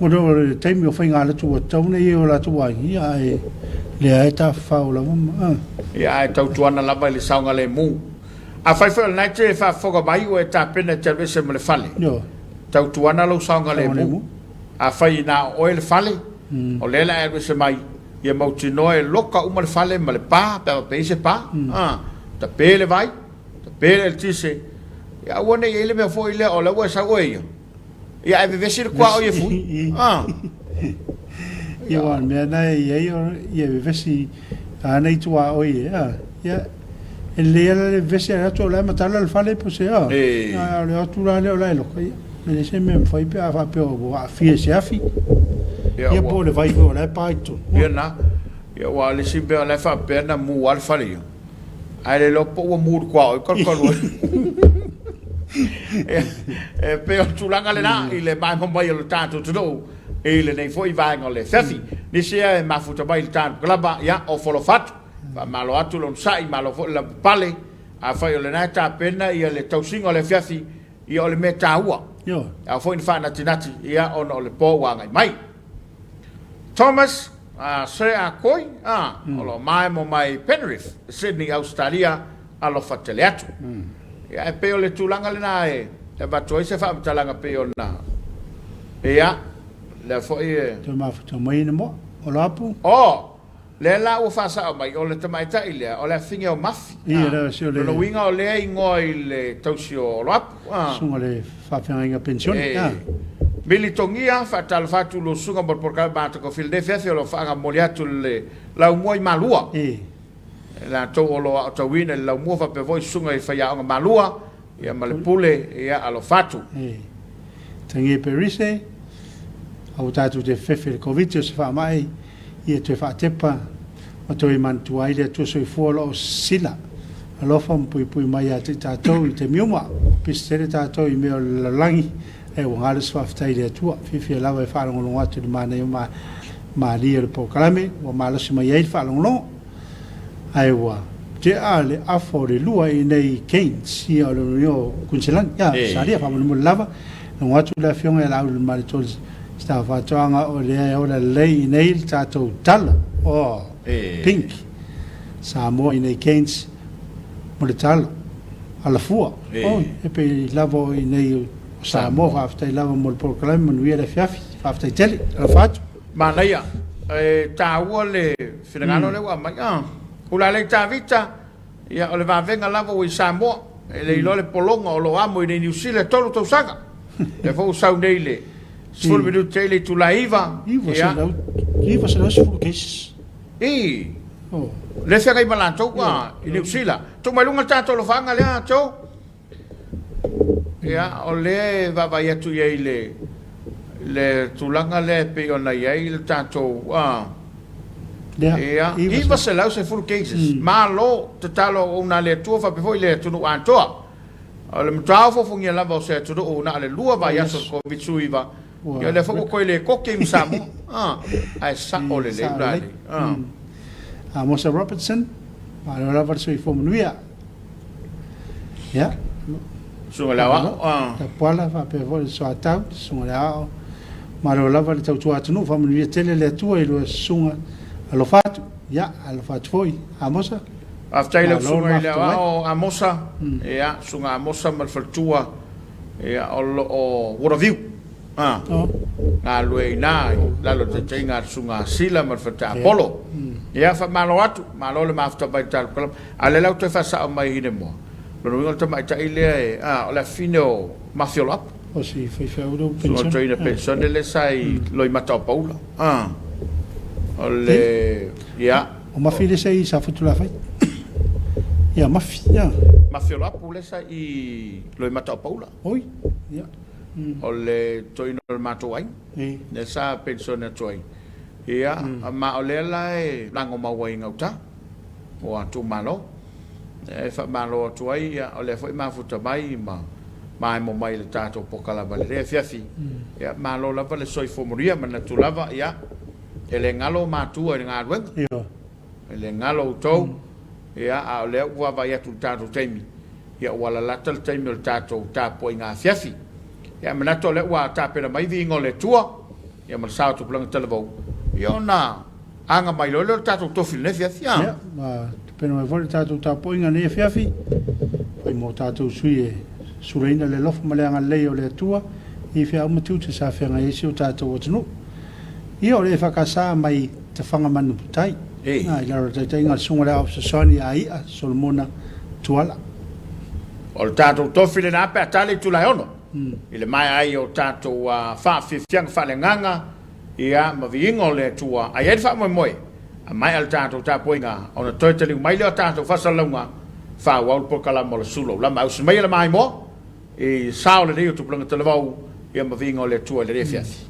o le, o le taimi o faiga latu ua tatau ona i ai o latou aiga, ia, ae lea e tafafao lava ma, a. Ia, ae tautuana lava i le saogalemu. Afai foi o lena e te faafofoga mai ua e tapena e te alu ese ma le fale. Ioe. Tautuana lou saogalemu. Afai na o oe le fale, o lea le a e alu ese mai, ia mautinoa e loka uma le fale ma le pa, pe a faapea i ai se pa, a, tape le vai, tape le eletise, ia aua ne i i ai le mea foi lea o lea ua e sau oe ia, ia ae vevesi le kuaoi e fui, a. Ia aua o le mea lena e i ai, ia vevesi ana i tuaoi e, a, ia, e lelei lava le vevesi ae atu o la e matala le fale po o se a, a o le o atu la lea o la e loka, ia. E leai se mea e mafai pe a faapea ua aafia i se afi, ia po o le vai foi o la e pa i totonu. Ia na, ia aua o le isi mea o la e faapea na mu lava le fale ia, ae le iloa po ua mu i le tuaoi kalukalu ai. E pei o le tulaga lena i le maemo mai o le tatou atunuu i lenei foi vaega o le afiafi. Nisi ia e mafuta mai i le tatou kalaba, ia ofo alofa atu, faamalo atu le onosai, malo foi le lavapapale. Afai o lena e tapena ia le tausiga o le afiafi, Ia o le mea taua. Ioe. Ao foi na faanatinati, ia ona o le po ua agai mai. Thomas Sir Ah Koi, a, o lo o maemo mai Penrith, Sydney, Ausetalia, alofa tele atu. Ia e pei o le tulaga lena e avatu ai se faamatalaga pei ona, ia, lea foi e. Toe mafuta mai ina moa, o Lapu. Oh! Lea la ua faasao mai, o le tamaitai lea, o le afine o Mafi. Ia, lea se o le. Lona uiga o lea igoa i le tausi o Oloapu. Susuga le faafeagaiga penisione. E. Militogia, faatalofa atu i lou susuga mo le polokalame matagofie i lenei afiafi o lo o faagamoli atu le laumua i Malua. E. Latou o lo o aotauina i le laumua faapea foi susuga i faiaoga Malua, ia ma le pule, ia alofa atu. E. Tangi Perise, aua tatou te fefe i le Koviti o se faamai. Ia toe faatepa ma toe manatua ai le Atua Soifua o lo o sisila alofa ma puipui mai ia te i tatou i taimi uma. Ua pisi tele tatou i mea o le lalolagi. E ua galo se faafetai i le Atua. Fiafia lava e faalogologo atu i le manaia ma malie o le polokalame ua malosi mai ai le faalogologo. Ae ua tea le afa o le lua i inei i Cairns, ia o le lona uiga o Kuiniselani. Ia, Ausetalia, faamolemole lava, logo atu le Afioga ia Laaulialemalietoa i le Minisita o Faatoaga o lea e ola lelei i inei le tatou talo, oh, pink, Samoa i inei i Cairns mo le talo, alafua, oi, e pei lava o i inei o Samoa. Faafetai lava mo le polokalame, manuia le afiafi. Faafetai tele. Alofa atu. Manaia, e taua le finagalo lea ua aumai. Ah, Ulalei Tavita, ia o le vavega lava ua i Samoa, e le iloa le pologa o lo o amo i nei Niu Sila e tolu tausaga. Lea foi ua sau nei le 10 minute i le itula e 9. Ia. 910 cases. I. Lea e feagai ma latou i Niu Sila. Tuu mai luga le tatou alofaaga lea, Joe. Ia, o lea e vaavaai atu i ai i le, le tulaga lea e pei ona i ai le tatou, a, ia, 910 cases. Malo tatalo auauna a le Atua faapea foi le atunuu atoa. O le matua ofofogia lava o se atunuu na o le lua vaiaso o le Koviti-19, ia o lea foi ua toe le koke ma Samoa. A, ae sao lelei la. A. Amosa Robertson, malo lava le soifua manuia. Ia. Susuga i le Aoao. Ah. Tapuala faapea foi le Soatau, Susuga i le Aoao. Malo lava le tautua atunuu, faamanuia tele le Atua i lua susuga. Alofa atu. Ia, alofa atu foi Amosa. Faafetai i lau Susuga i le Aoao Amosa. Ia, Susuga Amosa ma le faletua, ia, o lo o Waterview. A, galulue i ina i lalo o le taitaiga a le Susuga Sila ma le Faletua Apolo. Ia, faamalo atu, malo le mafuta mai i le tatou kalama. A o lea la ua toe faasao mai i Hinemoa, lona uiga o le tamaitai lea e, a, o le afafine o Mafioloapu. O si faifeau lea ua penisione. Susuga Toeaina penisione lea sa i Loimata o Paula. A, o le, ia. O Mafi lea sa i Safotulafai. Ia, Mafi, ia. Mafioloapu lea sa i Loimata o Paula. Oi, ia. O le toeaina o le matou aiga, lea sa penisione atu ai. Ia, ma o lea la e lagomau ai i gauta o itumalo. E faamalo atu ai, ia, o lea foi e mafuta mai ma maemo mai i le tatou polokalame i lenei afiafi. Ia, malo lava le soifua manuia, manatu lava, ia, e le galo matua i le galuega. E le galo outou, ia, a o lea ua vaavaai atu i le tatou taimi, ia ua lalata le taimi o le tatou tapuaiga afiafi. Ia, e manatu o lea ua tapena mai viiga o le Atua, ia ma le sao o tupulaga talavou, ia ona aga mai loa lea o le tatou tofi i lenei afiafi. A. Ia, ua tapena mai foi le tatou tapuaiga i lenei afiafi, fai mo tatou sui e sulaina le alofa ma le agalelei o le Atua i feau ma tiute sa feagai ai si o tatou atunuu. Ia, o le EFKS mai Tafaga Manutai, i lalo o le taitaiga a le Susuga i le Aoao Fesoasoani ia I'a Solomona Tuala. O le tatou tofi lena pe a tali itula e ono, i le maea ai o tatou faafiafiaga faaleagaga, ia, ma viiga o le Atua, a i ai le faamoemoe, a maea le tatou tapuaiga, ona toe taliu mai lea o tatou faasalalauga, faaauau le polokalama o le Sulu Aulama. Ausi maia le maimoa i sao lelei o tupulaga talavou, ia ma viiga o le Atua i lenei afiafi.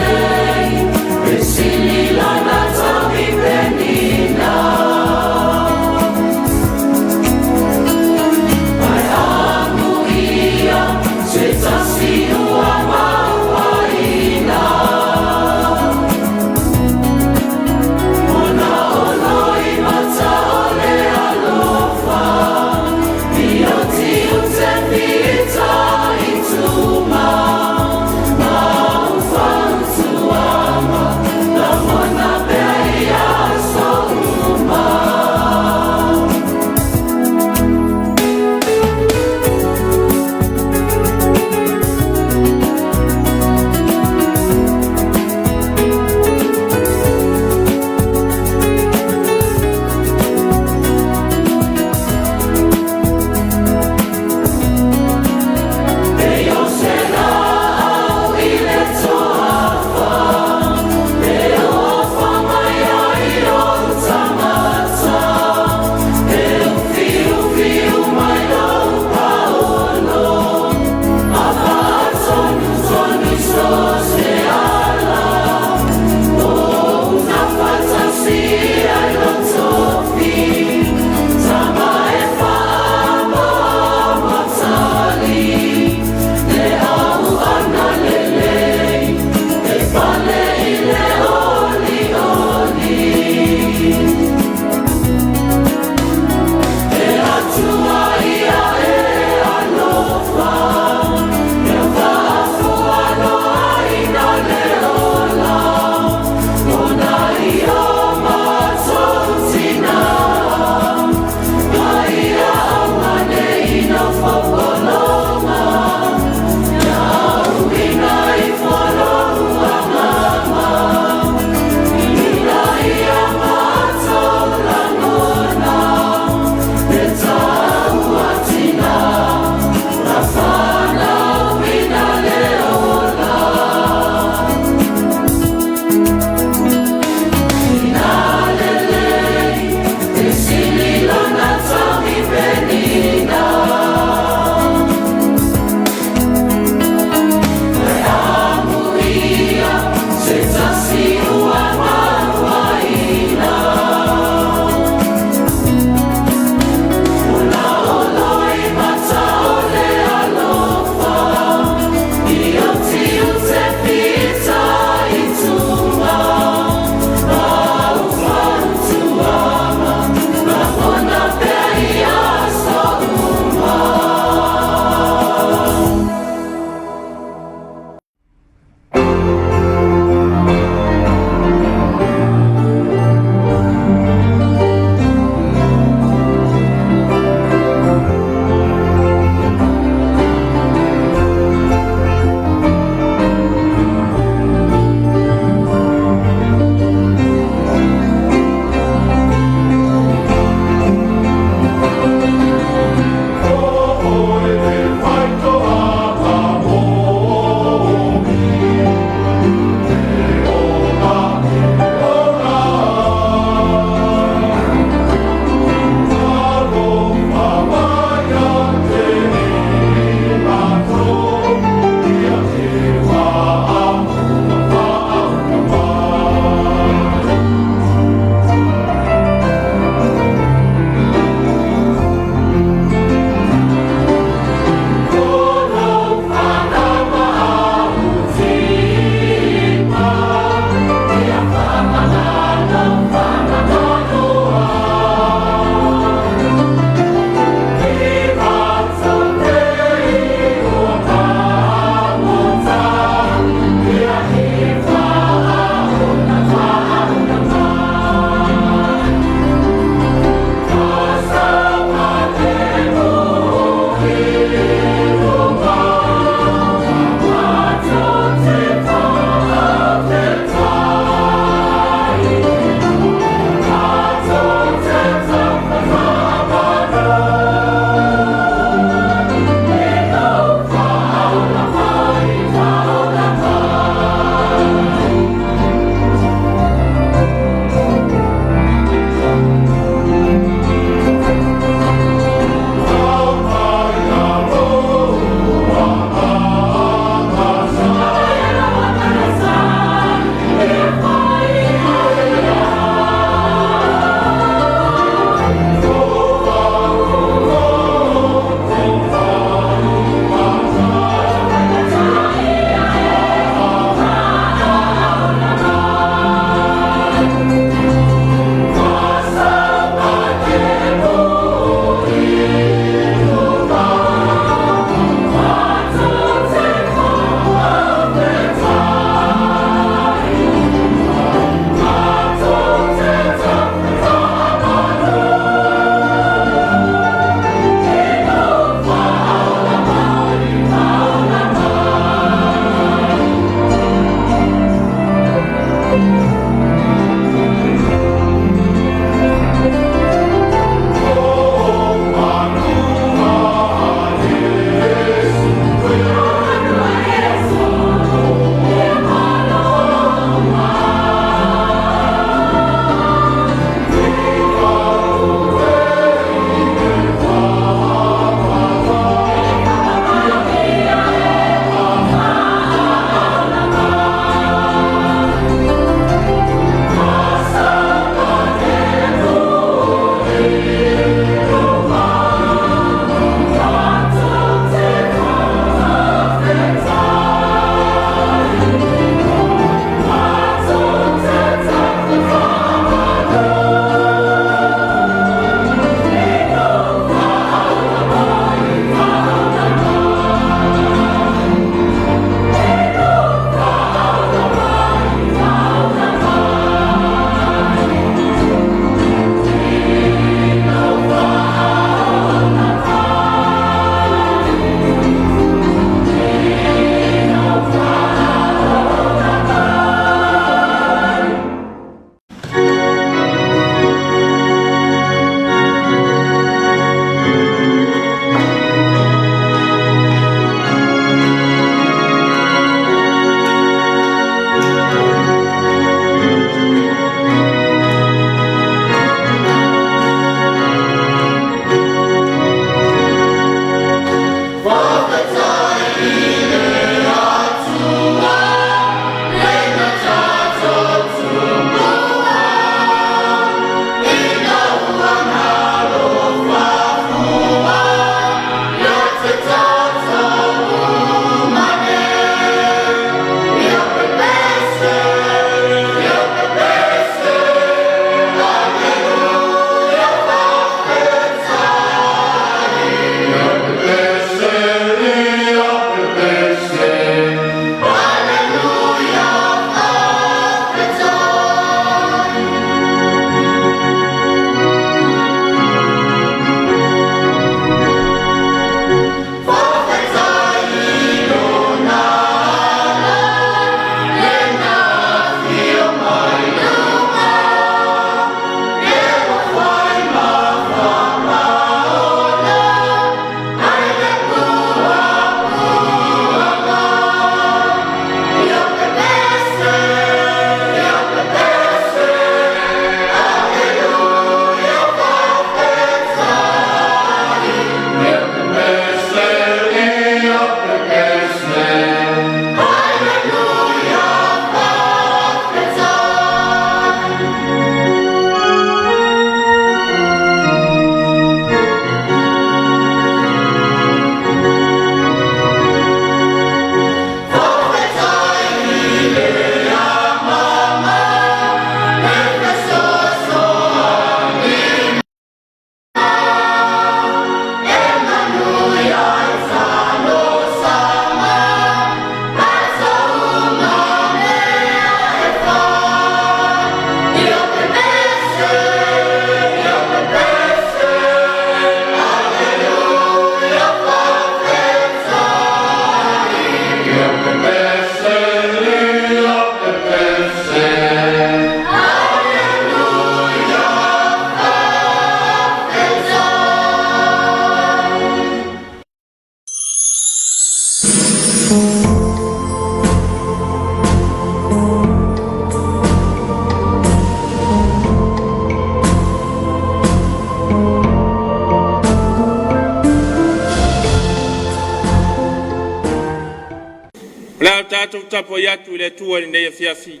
tapuai atu i le Atua i lenei afiafi.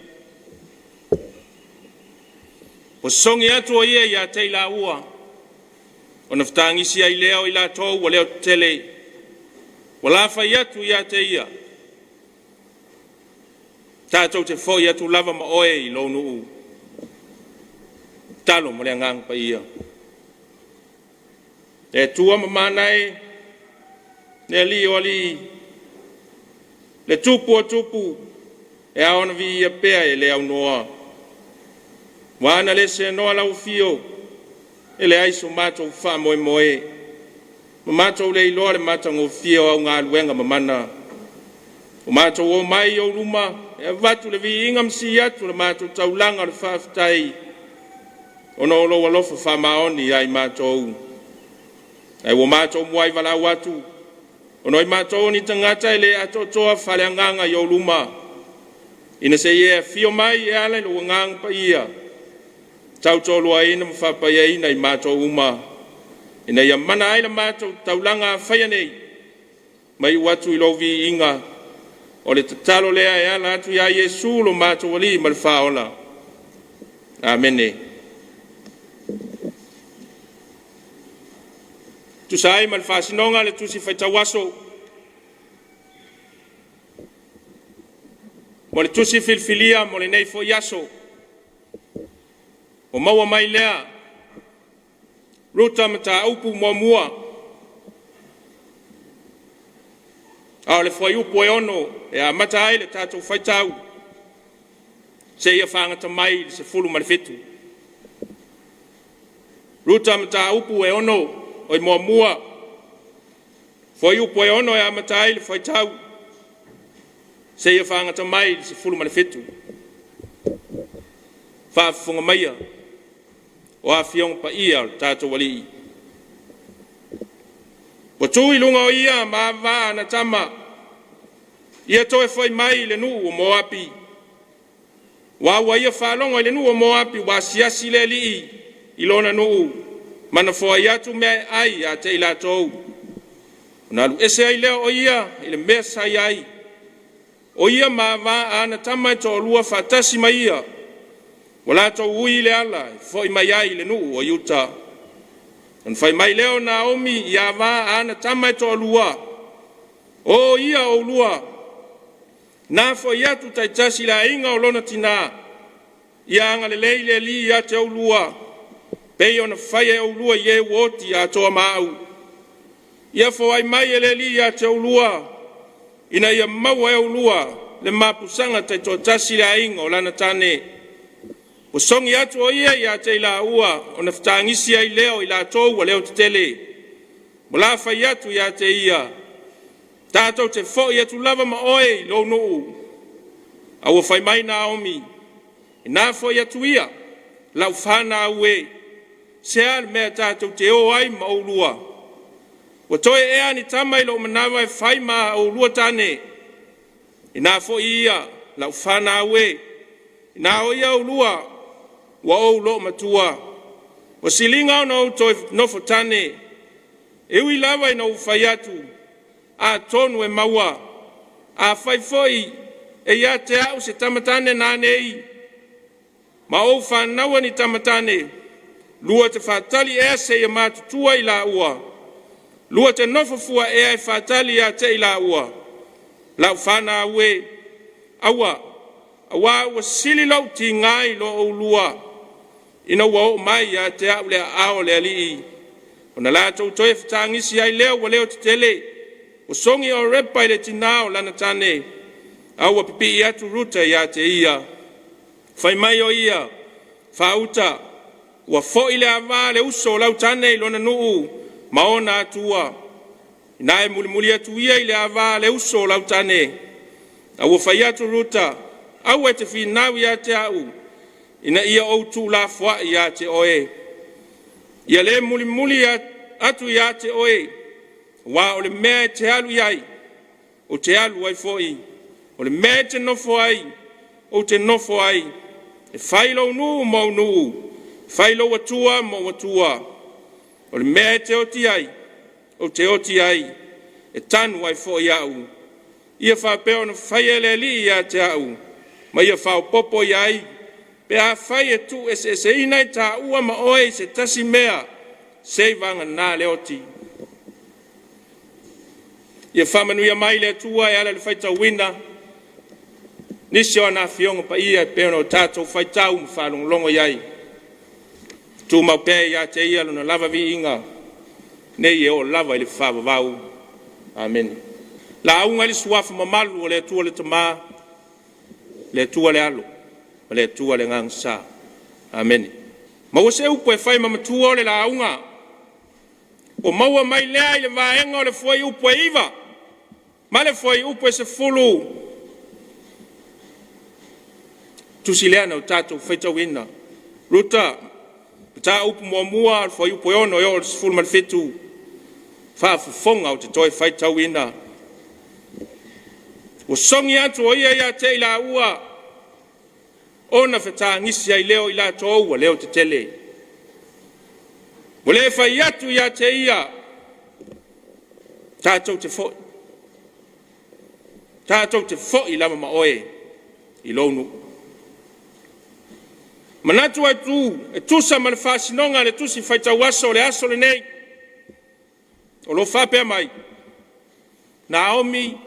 Ua sogi atu o ia ia te i laua, ona fetagisi ai lea o i latou ua leotetele. Ua lafai atu ia te ia, tatou te foi atu lava ma oe i lou nuu. Talo ma le Agaga Paia. Le Atua mamana e, le Alii o alii, le Tupu o tupu, e ao ona viia pea e le aunoa. Ua ana le seanoa lau afio, e leai so matou faamoemoe, ma matou le iloa le matagofie o au galuega mamana. Ua matou omai i ou luma e avatu le viiga ma sii atu le matou taulaga o le faafetai, ona o lou alofa faamaoni ia i matou. Ae ua matou muai valaau atu, ona o i matou o ni tagata e le atoatoa faaleagaga i ou luma, ina se i e afio mai e ala i lou Agaga Paia, tautoaluaina ma faapaiaina i matou uma, ina ia mana ai la matou taulaga afaia nei, ma iu atu i lou viiga. O le tatalo lea e ala atu ia Iesu lo matou Alii ma le Faaola. Amene. Tusa ai ma le faasinoga a le Tusi Faitau Aso, mo le Tusi Filifilia mo lenei foi aso, ua maua mai lea Ruta Mataupu muamua, a o le fuaiupu e 6 e amata ai le tatou faitau seia fagata mai i le 17. Ruta Mataupu e 6, oi muamua, fuaiupu e 6 e amata ai le faitau seia fagata mai i le 17. Faafofoga maia o Afioga Paia a lo tatou Alii. Ua tu i luga o ia ma ava ana tama, ia toe foi mai i le nuu o Moapi. Ua ua ia faalogo i le nuu o Moapi ua asiasi le Alii i lona nuu ma na foai atu mea e ai ia te i latou. Ona alu ese ai lea o ia i le mea sa i ai, o ia ma ava a ana tama e toalua faatasi ma ia, ua latou ui i le ala e foi mai ai i le nuu o Iuta. Ona fai mai lea o Naomi i ava a ana tama e toalua, “O ia oulua, na foi atu taitasi i le aiga o lona tinā, ia agalelei le Alii ia te oulua, pei ona faia e oulua i e ua oti atoa ma au. Ia foai mai e le Alii ia te oulua, ina ia maua e oulua le mapusaga taitoatasi i le aiga o lana tane.” Ua sogi atu o ia ia te i laua, ona fetagisi ai lea o i latou ua leotetele. Ua lafai atu ia te ia, tatou te foi atu lava ma oe i lou nuu. A ua fai mai Naomi, “Ina foi atu ia, lau fanau e, se a le mea tatou te o ai ma oulua? Ua toe ea ni tama i lou manava e fai ma oulua tane? Ina foi ia, lau fanau e, ina o ia oulua ua ou loomatua. Ua siliga ona ou toe nofotane, e ui lava ina ou fai atu, atonu e maua, afai foi e ia te au se tama tane nanei, ma ou fanaua ni tama tane, lua te faatali ea seia matutua i laua? Lua te nofo fua ea e faatali ia te i laua? Lau fanau e, aua, auā ua sili lou tiga i lo oulua, ina ua oo mai ia te au le aao o le Alii.” Ona latou toe fetagisi ai lea ua leotetele. Ua sogi o Orepa i le tinā o lana tane, a ua pipii atu Ruta ia te ia. Fai mai o ia, “Faauta, ua foi le ava a le uso o lau tane i lona nuu ma ona atua. Ina e mulimuli atu ia i le ava a le uso o lau tane.” A ua fai atu Ruta, “Aua e te finau ia te au, ina ia ou tuulafoai ia te oe, ia le mulimuli atu ia te oe, aua o le mea e te alu i ai, ou te alu ai foi, o le mea e te nofo ai, ou te nofo ai. E fai lou nuu ma ou nuu, fai lou Atua ma ou Atua. O le mea e te oti ai, ou te oti ai, e tanu ai foi au. Ia faapea ona faia e le Alii ia te a'u ma ia faaopoopo i ai, pe afai e tuueseeseina ai taua ma oe i se tasi mea, seivagana le oti. Ia faamanuia mai le Atua e ala i le faitauina nisi o ana Afioga Paia e pei ona tatou faitau ma faalogologo i ai. Tumau pea ia te Ia lona lava viiga nei e oo lava i le faavavau. Amene. Lauga i le Suafa mamalu o le Atua le Tama, le Atua le Alo ma le Atua le Agaga Sa. Amene. Maua se upu e fai ma matua o le lauga, ua maua mai lea i le vaega o le fuaiupu e 9 ma le fuaiupu e 10, tusi lea na o tatou faitauina. Ruta, Mataupu muamua, le fuaiupu e 6 e oo i le 17, faafofoga ou te toe faitauina. Ua sogi atu o ia ia te i laua, ona fetagisi ai lea o i latou ua leotetele. Ua le fai atu ia te ia, tatou te foi, tatou te foi lava ma oe i lou nuu. Manatu autu e tusa ma le faasinoga a le Tusi Faitau Aso o le aso lenei, o lo o faapea mai, Naomi,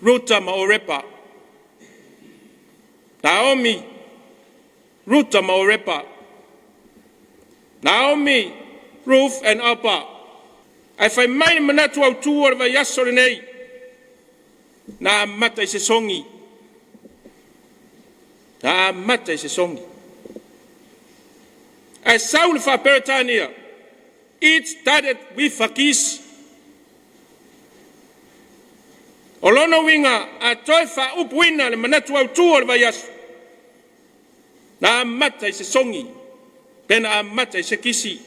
Ruta ma Orepa. Naomi, Ruta ma Orepa. Naomi, Ruth and Orpah. Ae fai mai le manatu autu o le vaiaso lenei, na amata i se sogi, na amata i se sogi. Ae sau le faa-Peretania, “It started with a kiss.” O lona uiga, a toe faaupuina le manatu autu o le vaiaso, na amata i se sogi, pe na amata i se kisi.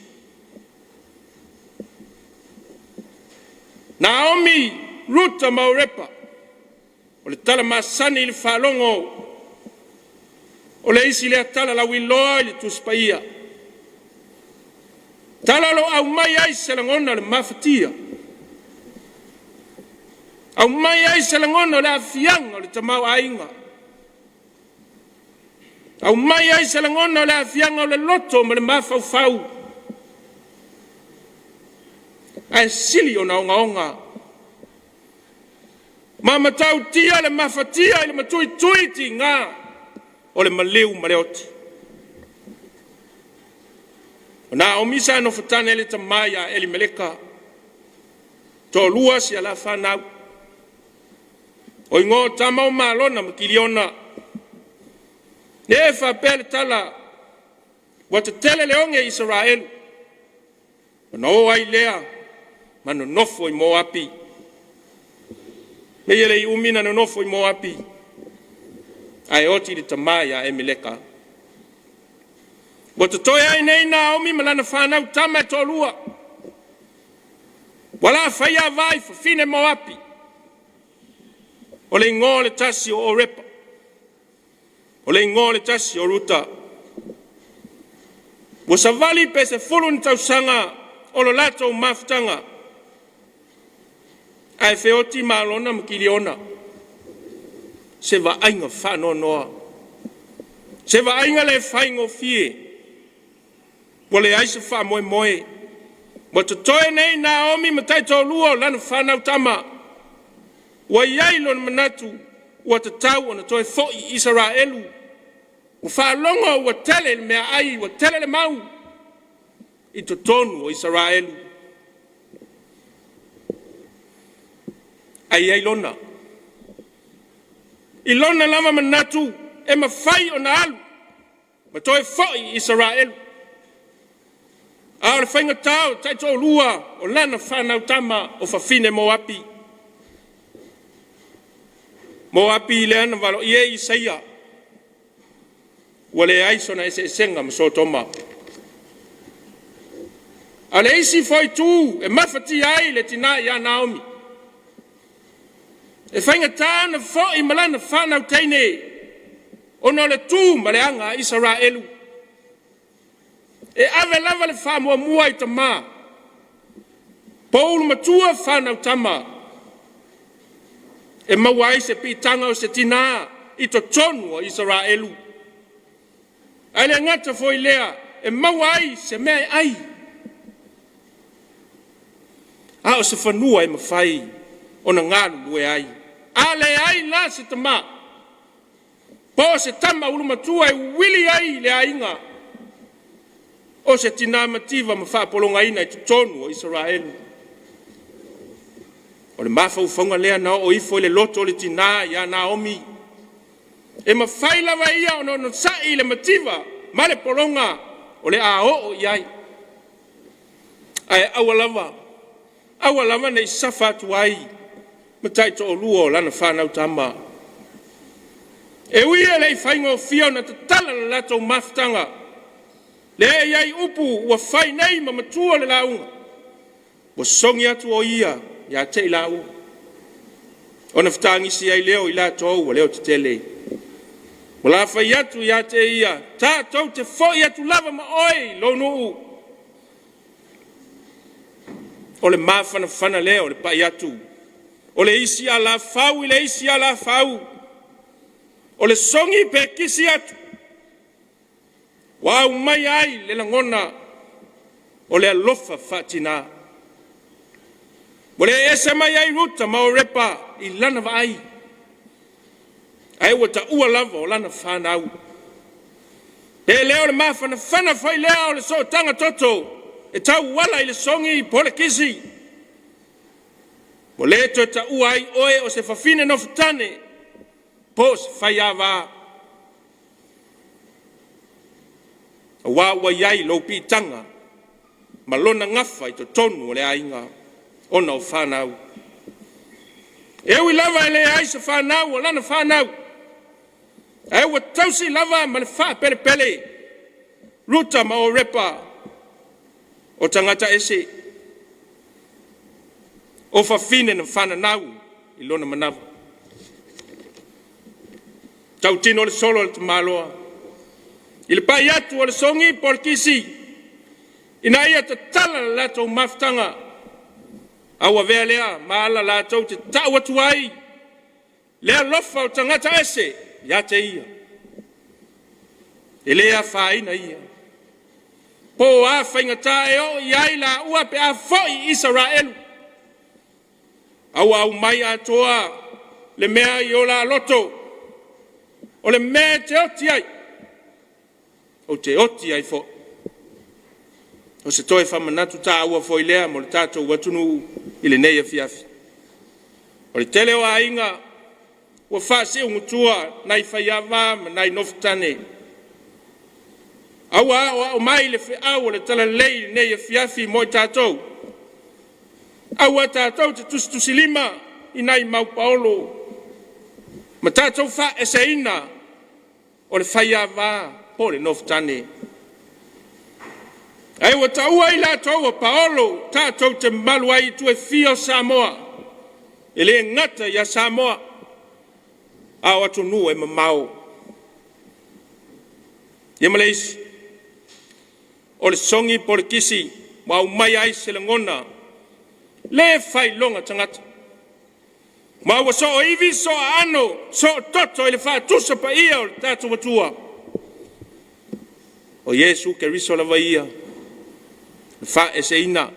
Naomi, Ruta ma Orepa, o le tala masani i le faalogo, o le isi lea tala lauiloa i le Tusi Paia. Tala o lo o aumai ai se lagona o le mafatia, aumai ai se lagona o le aafiaga o le tamaoaiga, aumai ai se lagona o le aafiaga o le loto ma le mafaufau, ae sili ona ogaoga ma matautia le mafatia i le matuituitiga o le maliu ma le oti. O Naomi sa nofo tane ai le tama ia Elimeleka, toalua si a la fanau, o igoa o tama o Malona ma Kiliona. E faapea le tala, ua tetele le oge i Isaraelu, ona o ai lea ma nonofo i Moapi. Nei e le i umi na nonofo i Moapi, ae oti le tama ia Elimeleka. Ua totoe ai nei Naomi ma lana fanau tama e toalua, ua lafaia vai fafine Moapi. O le igoa o le tasi o Orepa, o le igoa o le tasi o Ruta. Ua savali pe 10 ni tausaga o le latou mafutaga, ae feoti Malona ma Kiliona. Se vaaiga faanoanoa, se vaaiga le faigofie, ua leai se faamoemoe. Ua totoe nei Naomi ma taitoalua o lana fanau tama. Ua i ai lona manatu ua tatau ona toe foi i Isaraelu. Ua faalogo ua tele le meaai, ua tele le mau i totonu o Isaraelu. Ae i ai lona, i lona lava manatu e mafai ona alu ma toe foi i Isaraelu. A o le faigata o taitoalua o lana fanau tama o fafine Moapi. Moapi lea na valoia ai Isaia, ua leai sona eseesega ma Sotoma. A o le isi foi itu e mafatia ai le tina ia Naomi, e faigata ona foi ma lana fanau teine ona o le tu ma le aga a Isaraelu. E ave lava le faamuamua i tama, poulu matua fanau tama. e maua ai se piitaga o se tinā i totonu o Isaraelu. Ae le gata foi i lea, e maua ai se mea e ai, a o se fanua e mafai ona galulue ai. A leai la se tama po o se tama ulumatua e wili ai le aiga o se tina mativa ma faapologaina i totonu o Isaraelu. O le mafaufauga lea na oo ifo i le loto o le tina ia Naomi, e mafai lava e ia ona onosai i le mativa ma le pologa o le a oo i ai, ae aua lava, aua lava ne i safa atu ai ma taitoalua o lana fanau tama. E ui e le i faigofie ona tatala le latou mafutaga, lea e i ai upu ua fai nei ma matua o le lauga, ua sogi atu o ia ia te i laua, ona fetagisi ai lea o i latou ua leotetele. Ua la fai atu ia te ia, tatou te foi atu lava ma oe i lou nuu. O le mafanafana lea o le pai atu o le isi alafau i le isi alafau, o le sogi pe kisi atu, ua aumaia ai le lagona o le alofa faatina. Ua le ese mai ai Ruta ma Orepa i lana vaai, ae ua taua lava o lana fanau. Pe le o le mafanafana foi lea o le sootaga toto e tauala i le sogi po o le kisi, ua le toe taua ai oe o se fafine nofotane po o se faiava, aua ua i ai lou piitaga ma lona gafa i totonu o le aiga ona o fanau. E ui lava e leai se fanau o lana fanau, ae ua tausi lava ma le faapelepele Ruta ma Orepa o tagata ese, o fafine na fananau i lona manava. Tautino le solo a le tamaloa i le pai atu o le sogi po o le kisi ina ia tatala le latou mafutaga, a ua avea lea ma ala latou te tau atu ai le alofa o tagata ese ia te ia. E le afaina ia, po o a faigata e oo i ai laua pe a foi i Isaraelu, a ua aumai atoa le mea i o la loto, o le mea e te oti ai, ou te oti ai foi. O se toe faamanatu taua foi lea mo le tatou atunuu i lenei afiafi. O le tele o aiga ua faasiugutua nai faiava ma nai nofotane. A ua aoao mai le feau o le Talalelei i lenei afiafi mo i tatou, aua tatou te tusitusilima i nai mau paolo ma tatou faeseina o le faiava po o le nofotane. Ae ua taua i latou o paolo tatou te malu ai i itu e fia o Samoa, e le gata ia Samoa, a o atunuu e mamao. Ia ma le isi, o le sogi po o le kisi ua aumaia ai se lagona le failoga tagata, ma ua sooivi, sooaano, soototo i le faatusa paia o le tatou Atua, o Iesu Keriso lava ia na faaeseina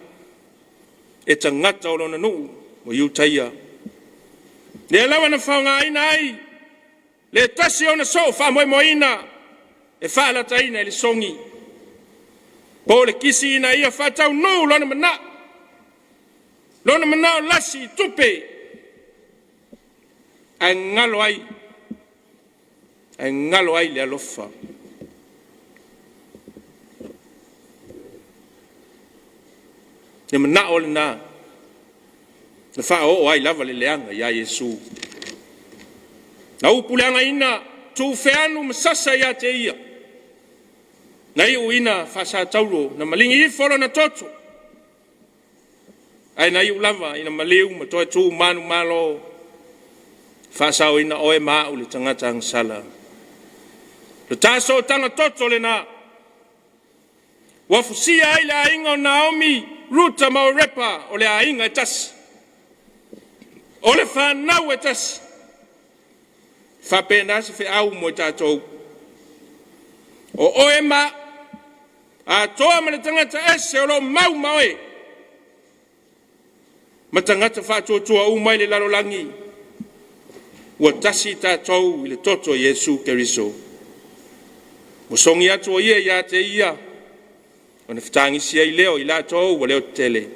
e tagata o lona nuu o Iutaia. Lea lava na faaaogaina ai le tasi ona soo faamoemoeina e faalataina i le sogi po o le kisi ina ia faataunuu lona manao, lona manao lasi i tupe, ae galo ai, ae galo ai le alofa. Le manao lena na faaoo ai lava le leaga ia Iesu. Na upuleagaina, tuufeanu ma sasa ia te ia, na iuina faasataulo, na maligi ifo lona toto, ae na iu lava ina maliu ma toe tu manumalo, faasaoina oe ma au le tagata agasala. Lo ta sootaga toto lena ua fusia ai le aiga o Naomi, Ruta ma Orepa, o le aiga e tasi. O le fanau e tasi. Faapena se feau mo i tatou. O oe ma atoa ma le tagata ese o lo o mau ma oe, ma tagata faatuatua uma i le lalolagi, ua tasi tatou i le toto o Iesu Keriso. Ua sogi atu o ia ia te ia, ona fetagisi ai lea o i latou ua leotetele.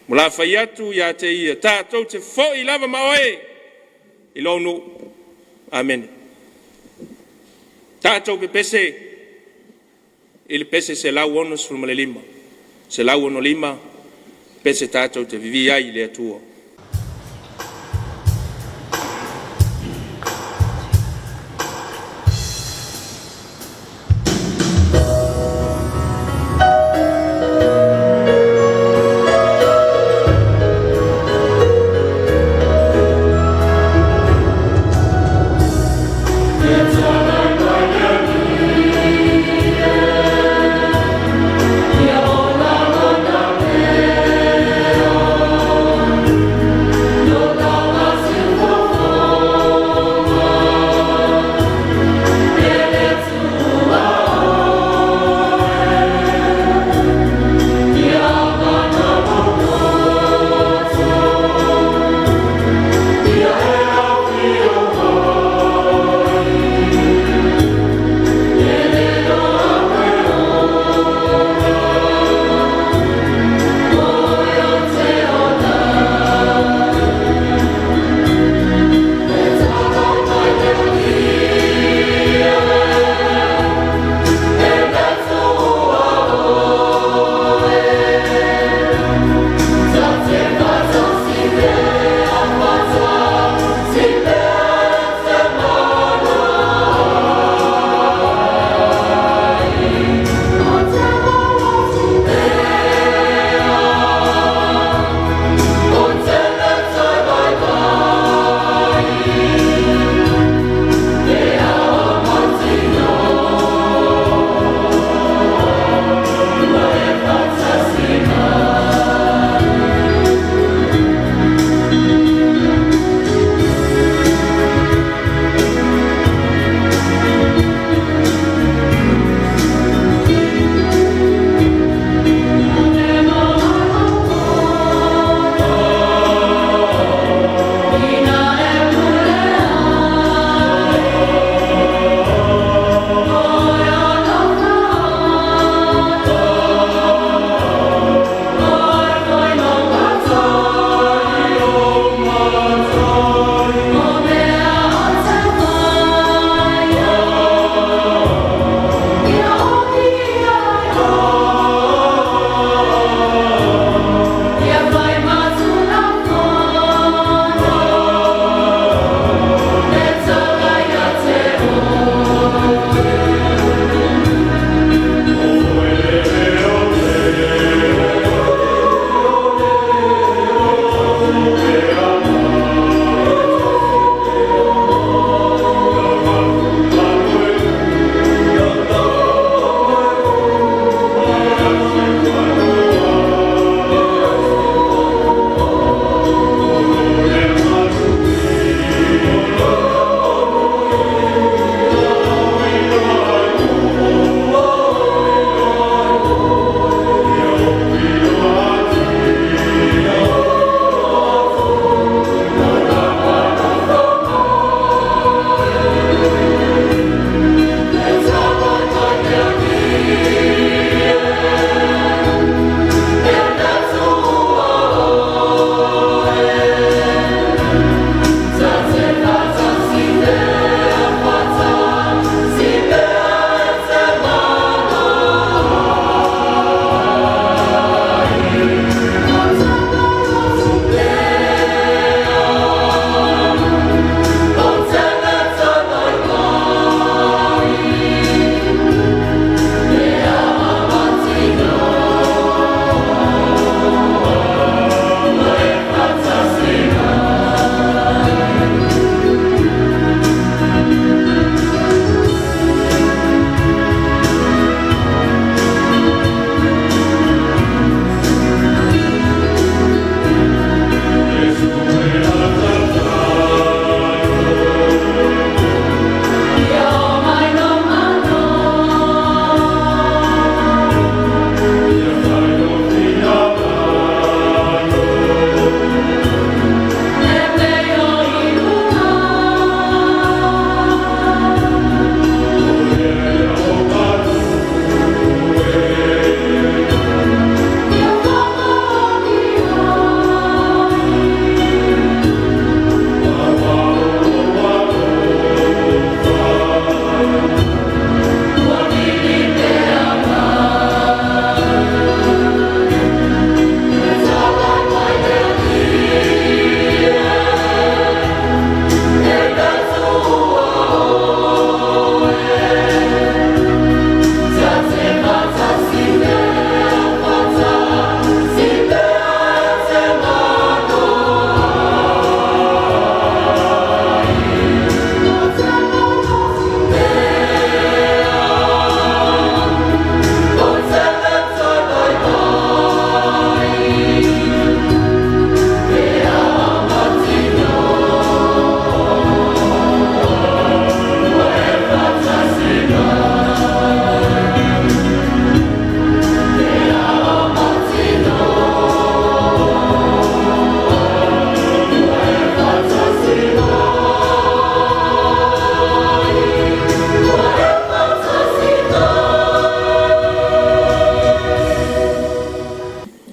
Ua lafai atu ia te ia, tatou te foi lava ma oe i lou nuu. Amene. Tatou pepese i le pese 165, 165 pese tatou te vivī ai i le Atua.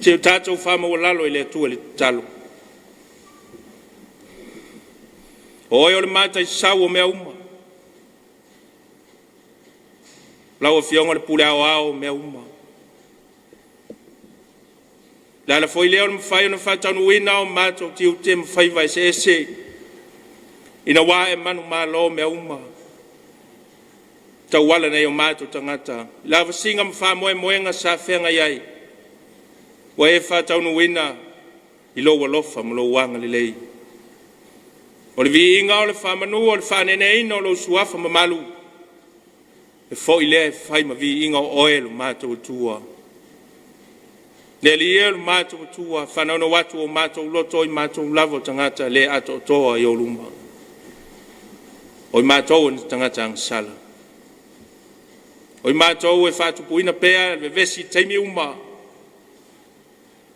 Se i o tatou faamaualalo i le Atua i le tatalo. O Oe o le mataisau o mea uma, lau Afioga o le Pule Aoao o mea uma. O le ala foi lea o le mafai ona faataunuuina o matou tiute ma faiva eseese, ina ua ae manumalo mea uma, tauala i nai o matou tagata, i lavasiga ma faamoemoega sa feagai ai, ua e faataunuuina i lou alofa ma lou agalelei. O le viiga o le faamanu o le faaneeneeina o lou Suafa mamalu, e foi lea e fai ma viiga o Oe lo matou Atua. Le Alii e lo matou Atua, faanaunau atu o matou loto i matou lava o tagata le atoatoa i ou luma. O i matou o ni tagata agasala. O i matou e faatupuina pea le vevesi i taimi uma,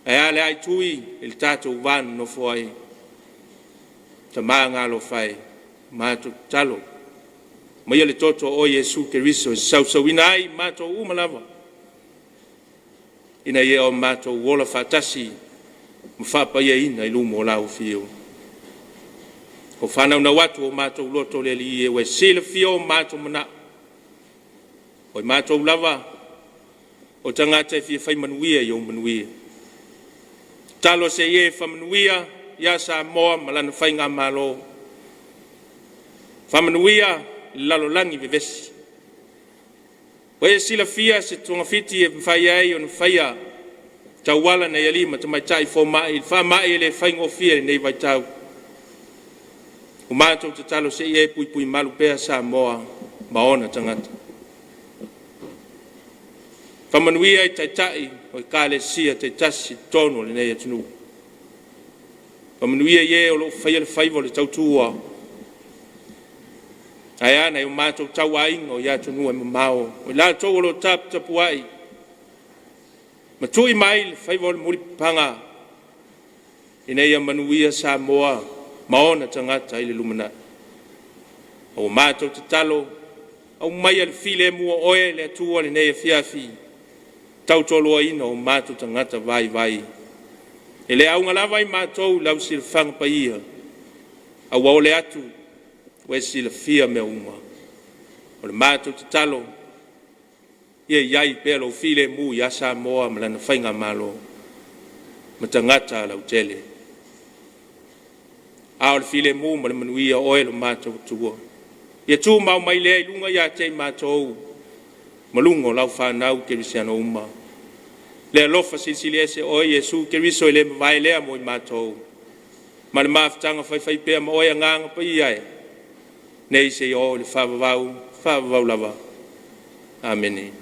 ae a le aitui i le tatou va nonofo ai. Tama galofa e, matou tatalo, aumaia le toto o oe Iesu Keriso e sausauina ai i matou uma lava, ina ia o matou ola faatasi ma faapaiaina i luma o lau afio. Ua faanaunau atu o matou loto le Alii e, ua e silafia o matou manao, o i matou lava o tagata e fia fai manuia i ou manuia. Tatalo se i e faamanuia ia Samoa ma lana faigamalo, faamanuia i le lalolagi vevesi. Ua e silafia se togafiti e mafai ai ona faia tauala nai alii ma tamaitai fomai i le faamai e le faigofie i lenei vaitau. Ua matou tatalo se i e puipui malu pea Samoa ma ona tagata. Faamanuia i Taitai o Ekalesia taitasi i totonu o lenei atunuu. Faamanuia i e o lo o faia le faiva o le tautua, ae a nai o matou tauaiga o i atunuu e mamao, o i latou o lo o taputapuai ma tui mai le faiva o le mulipapaga ina ia manuia Samoa ma ona tagata i le lumanai. A ua matou tatalo, aumaia le filemu o Oe le Atua i lenei afiafi, tautoaluaina o matou tagata vaivai. E le auga lava i matou i lau silafaga paia, a ua ole atu ua e silafia mea uma. O le matou tatalo, ia i ai pea lou filemu ia Samoa ma lana faigamalo ma tagata lautele. A o le filemu ma le manuia, o Oe lo matou Atua. Ia tumau mai lea i luga ia te i matou ma luga o lau fanau kerisiano uma. Le alofa silisili ese o Oe Iesu Keriso e le mavae lea mo i matou, ma le mafutaga faifaipea ma Oe Agaga Paia e, nei seia oo i le faavavau, faavavau lava. Amene.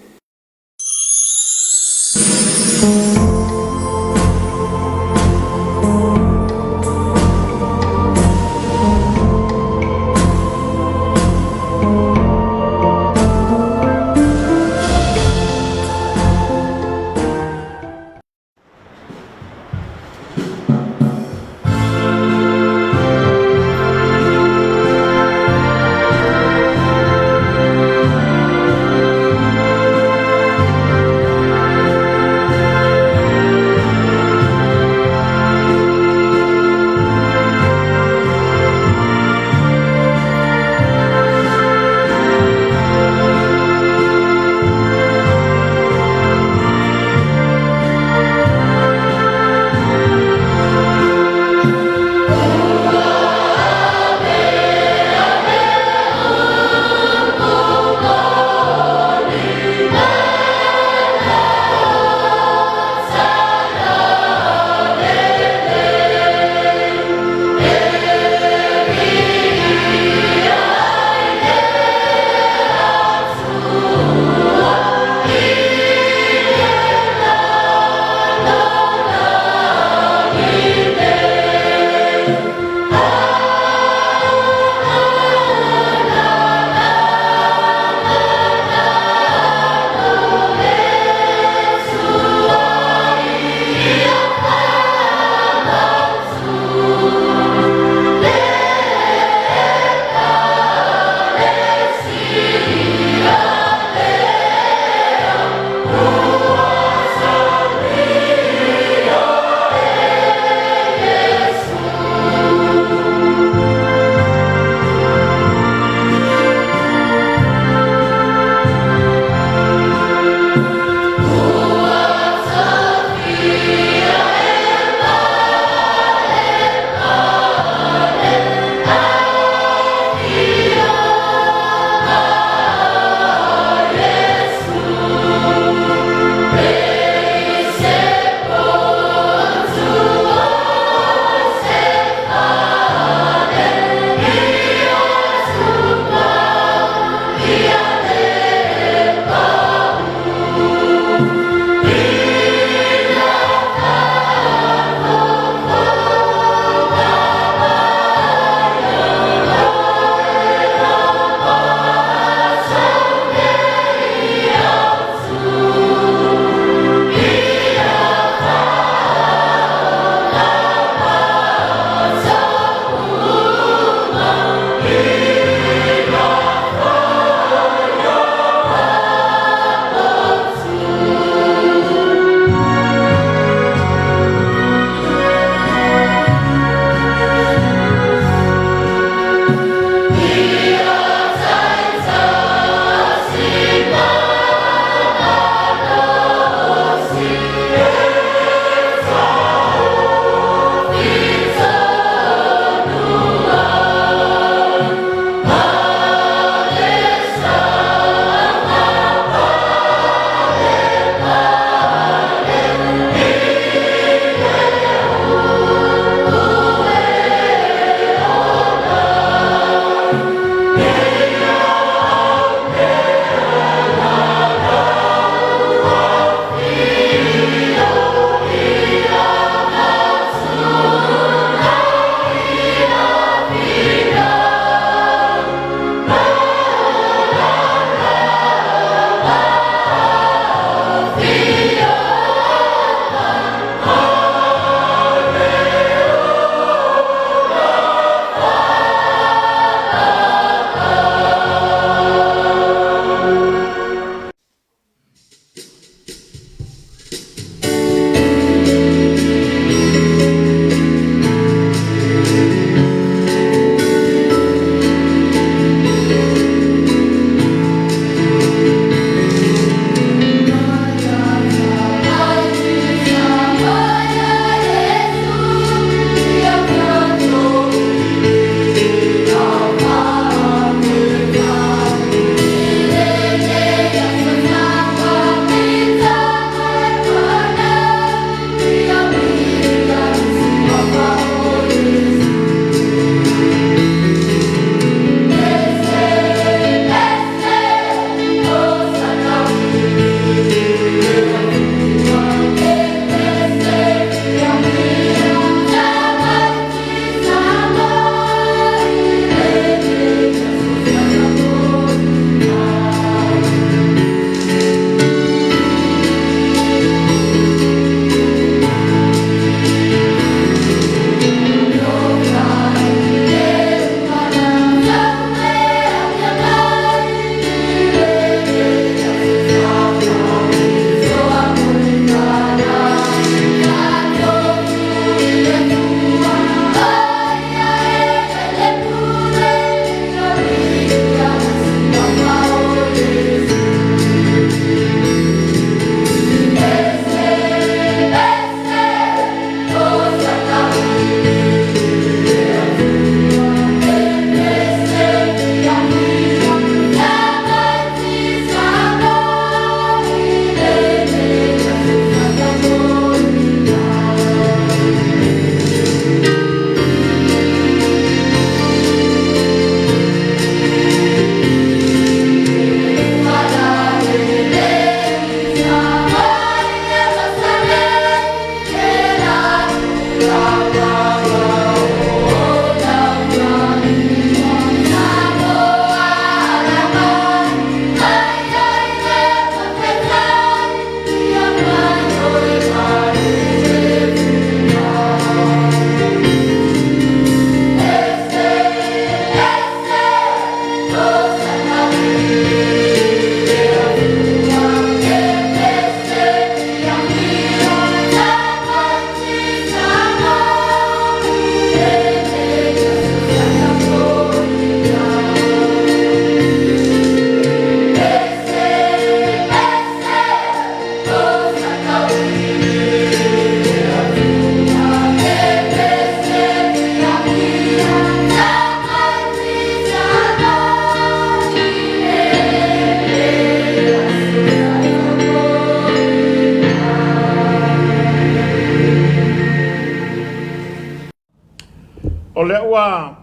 lea ua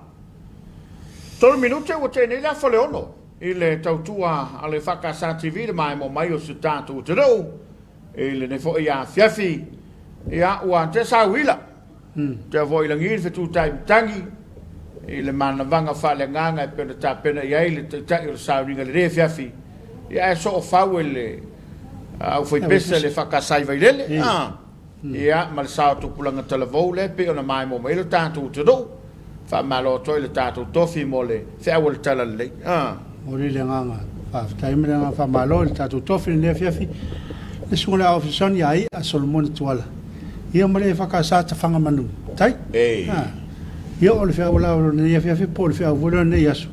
3 minute ua tea nei le afa o le 6 i le tautua a le EFKS TV i le maemo mai o si tatou atunuu i lenei foi afiafi. Ia, ua tea sauila, tea foi i lagi le fetutai matagi i le manavaga faaleagaga e pei ona tapena i ai le Taitai o le sauniga i lenei afiafi. Ia, ae soofau e le aufaipese a le EFKS i Vailele. Ia, ma le sao o tupulaga talavou lea e pei ona maimoa mai ai lo tatou atunuu. Faamalo atu ai i le tatou tofi mo le feau o le talalelei. A. Momoli le agaga faafetai ma le agaga faamalo i le tatou tofi i lenei afiafi, le Susuga i le Aao Fesoasoani ia I'a Solomone Tuala, ia ma le EFKS Tafaga Manu Tai. A. Ia o le feau la o lenei afiafi po o le feau foi lea o lenei aso,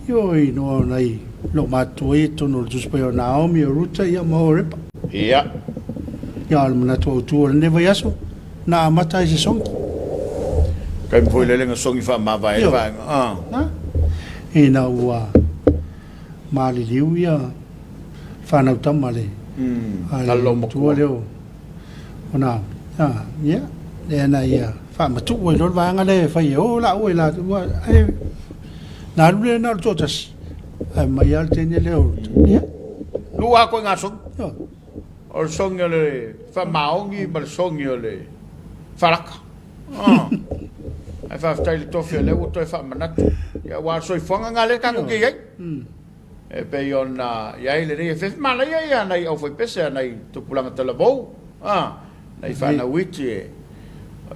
ia o inoa o nai loomatutua ia i totonu o le Tusi Paia o Naomi, o Ruta ia ma Orepa. Ia. Ia o le manatu autu o lenei vaiaso, na amata ai se sogi. Taimi foi lele na sogi faamavae ai le vaega. A. Ina ua maliliu ia fanau tama a le matua lea o Naomi. Ia, lea na ia faamatuu ai loa le vaega lea e fai e o laua i latou, ae na alu lea na o le toatasi, ae mai lava le teine lea o Ia. Lua lava koe sogi. O le sogi o le faamaoni ma le sogi o le faalaka. Ae faafetai i le tofi o lea ua toe faamanatu. Ia, aua o le soifuaga lena lea tatou te i ai. E pei ona i ai lenei afiafi. Manaia ia nai aufaipese a nai tupulaga talavou, nai fanau iti e.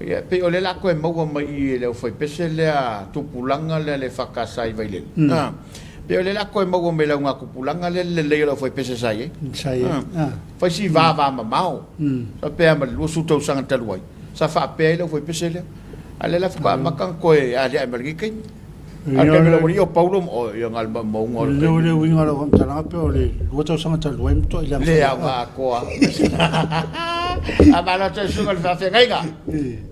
Ia, e pei o lea o le a toe maua mai i i e le aufaipese lea tupulaga lea le EFKS i Vailele. E pei o lea o le a toe maua mai i le augatupulaga lea le lelei o le aufaipese sa i ai. Sa i ai. Fai si va mamao. Sa faapea ma le 20 tausaga talu ai, sa faapea ai le aufaipese lea. A o lea la faatoa amata ona toe aliae mai i lenei taimi. A o le taimi o le aualii o Paulo ma oe, ia na o le maumauga o le taimi. O le uiga o lau faamatalaga pei o le 2 tausaga talu ai matuai leaga. Le aoga atoa. Faamalo atu i le susuga i le faafeagaiga,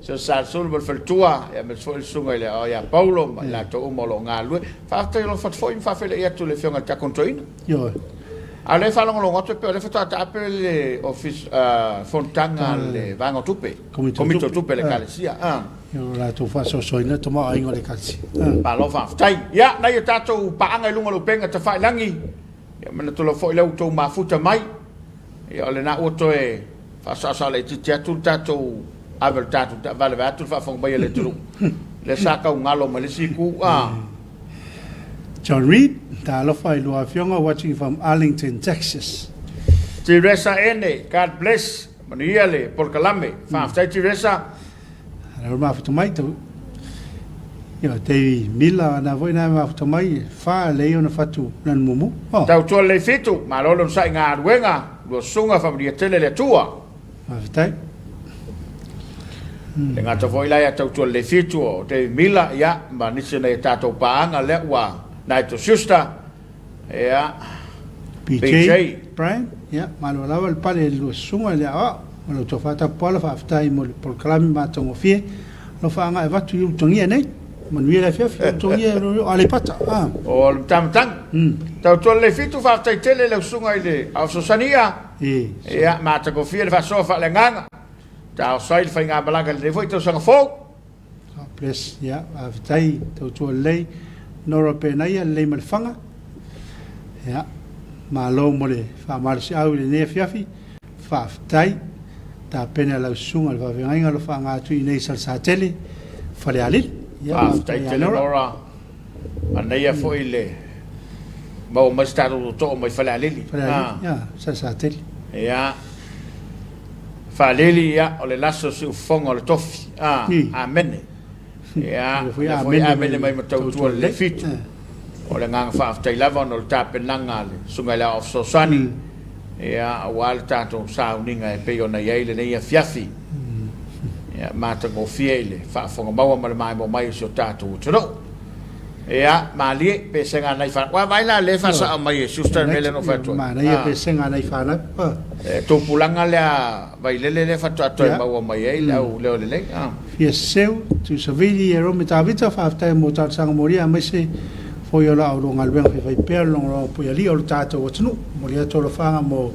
Sir Salesulu ma le faletua, aemaise foi le susuga i le Aao ia Paulo ma i latou uma o lo o galulue. Faafetai alofa atu foi ma faafeiloai atu i le Afioga i le Tiakono Toeaina. Ioe. A o lea e faalogologo atu e pei o lea faatoa taape le Ofisa, fonotaga a le Vaega o Tupe, Komiti o Tupe a le Ekalesia. O latou faasoasoaina tamaoaiga o le Ekalesia. Malo faafetai. Ia, nai a tatou paaga i luga o le upega tafailagi, ia manatu lava foi lea ua outou mafuta mai. Ia o lena ua toe faasaosao laitiiti atu le tatou ave o le tatou taavale vaeatu le faafofoga mai a le atunuu. Lea sa tau galo mai le isi itu. Ah. John Reed, talofa i lua afioga watching from Arlington, Texas. Teresa Ene, God bless. Manuia le polokalame. Faafetai Teresa. Ana mafuta mai tau. Ia Davy Mila ana foi na mafuta mai fa lei ona fatu lana mumu. Oh. Tautua lelei fitu, malo le onosai i galuega, lua susuga faamanuia tele le Atua. Faafetai. Le gata foi la ia Tautua lelei fitu o Davy Mila ia ma nisi o nai a tatou paaga lea ua Nigel Schuster Ia. PJ, PJ. Brian, ia, malo lava le pale i le lua susuga i le aoao ma la outou faatapuala, faafetai mo le polokalame matagofie o lo o faaagai avatu i Ulutogia nei. Manuia le afiafi, Ulutogia o Aleipata. Ah. O le Matamatagi. Tautua lelei fitu, faafetai tele i lau susuga i le Ao Fesoasoani ia. Ia, matagofie le faasoa faaleagaga. Talosa ai le faigamalaga i lenei foi tausaga fou. God bless. Ia, faafetai, tautua lelei. Nora Penaia, lelei ma le faga. Ia, malo mo le faamalosiau i lenei afiafi. Faafetai. Tapena e lau susuga i le faafeagaiga o lo o faaaoga atu i inei i Salesatele, Falealili. Ia, faafetai tele Nora. Manaia foi le maua mai se tatou tootoo mai Falealili. Falealili, ia, Salesatele. Ia. Faalili, ia, o le laso o siufofoga o le tofi. A, Amene. Ia, o lea foi Amene mai ma tautua lelei fitu. O le agaga faafetai lava ona o le tapenaga a le Susuga i le Aoao Fesoasoani, ia, aua le tatou sauniga e pei ona i ai lenei afiafi. Ia, matagofie i le faafofoga maua ma le maimoa mai o si o tatou atunuu. Ia, malie, pesega a nai fanau. Ua vaai la lea e faasao mai e Schuster le mea lea na ou fai atu ai. Manaia pesega a nai fanau. E tupulaga lea Vailele lea faatoa toe maua mai ai le au leo lelei. Fia seseu, Tuusavili, Ierome Tavita, faafetai mo talosaga molia aemaise foi o la oulua galuega faifaipea o le logologo puialii o lo tatou atunuu. Momoli atu alofaga mo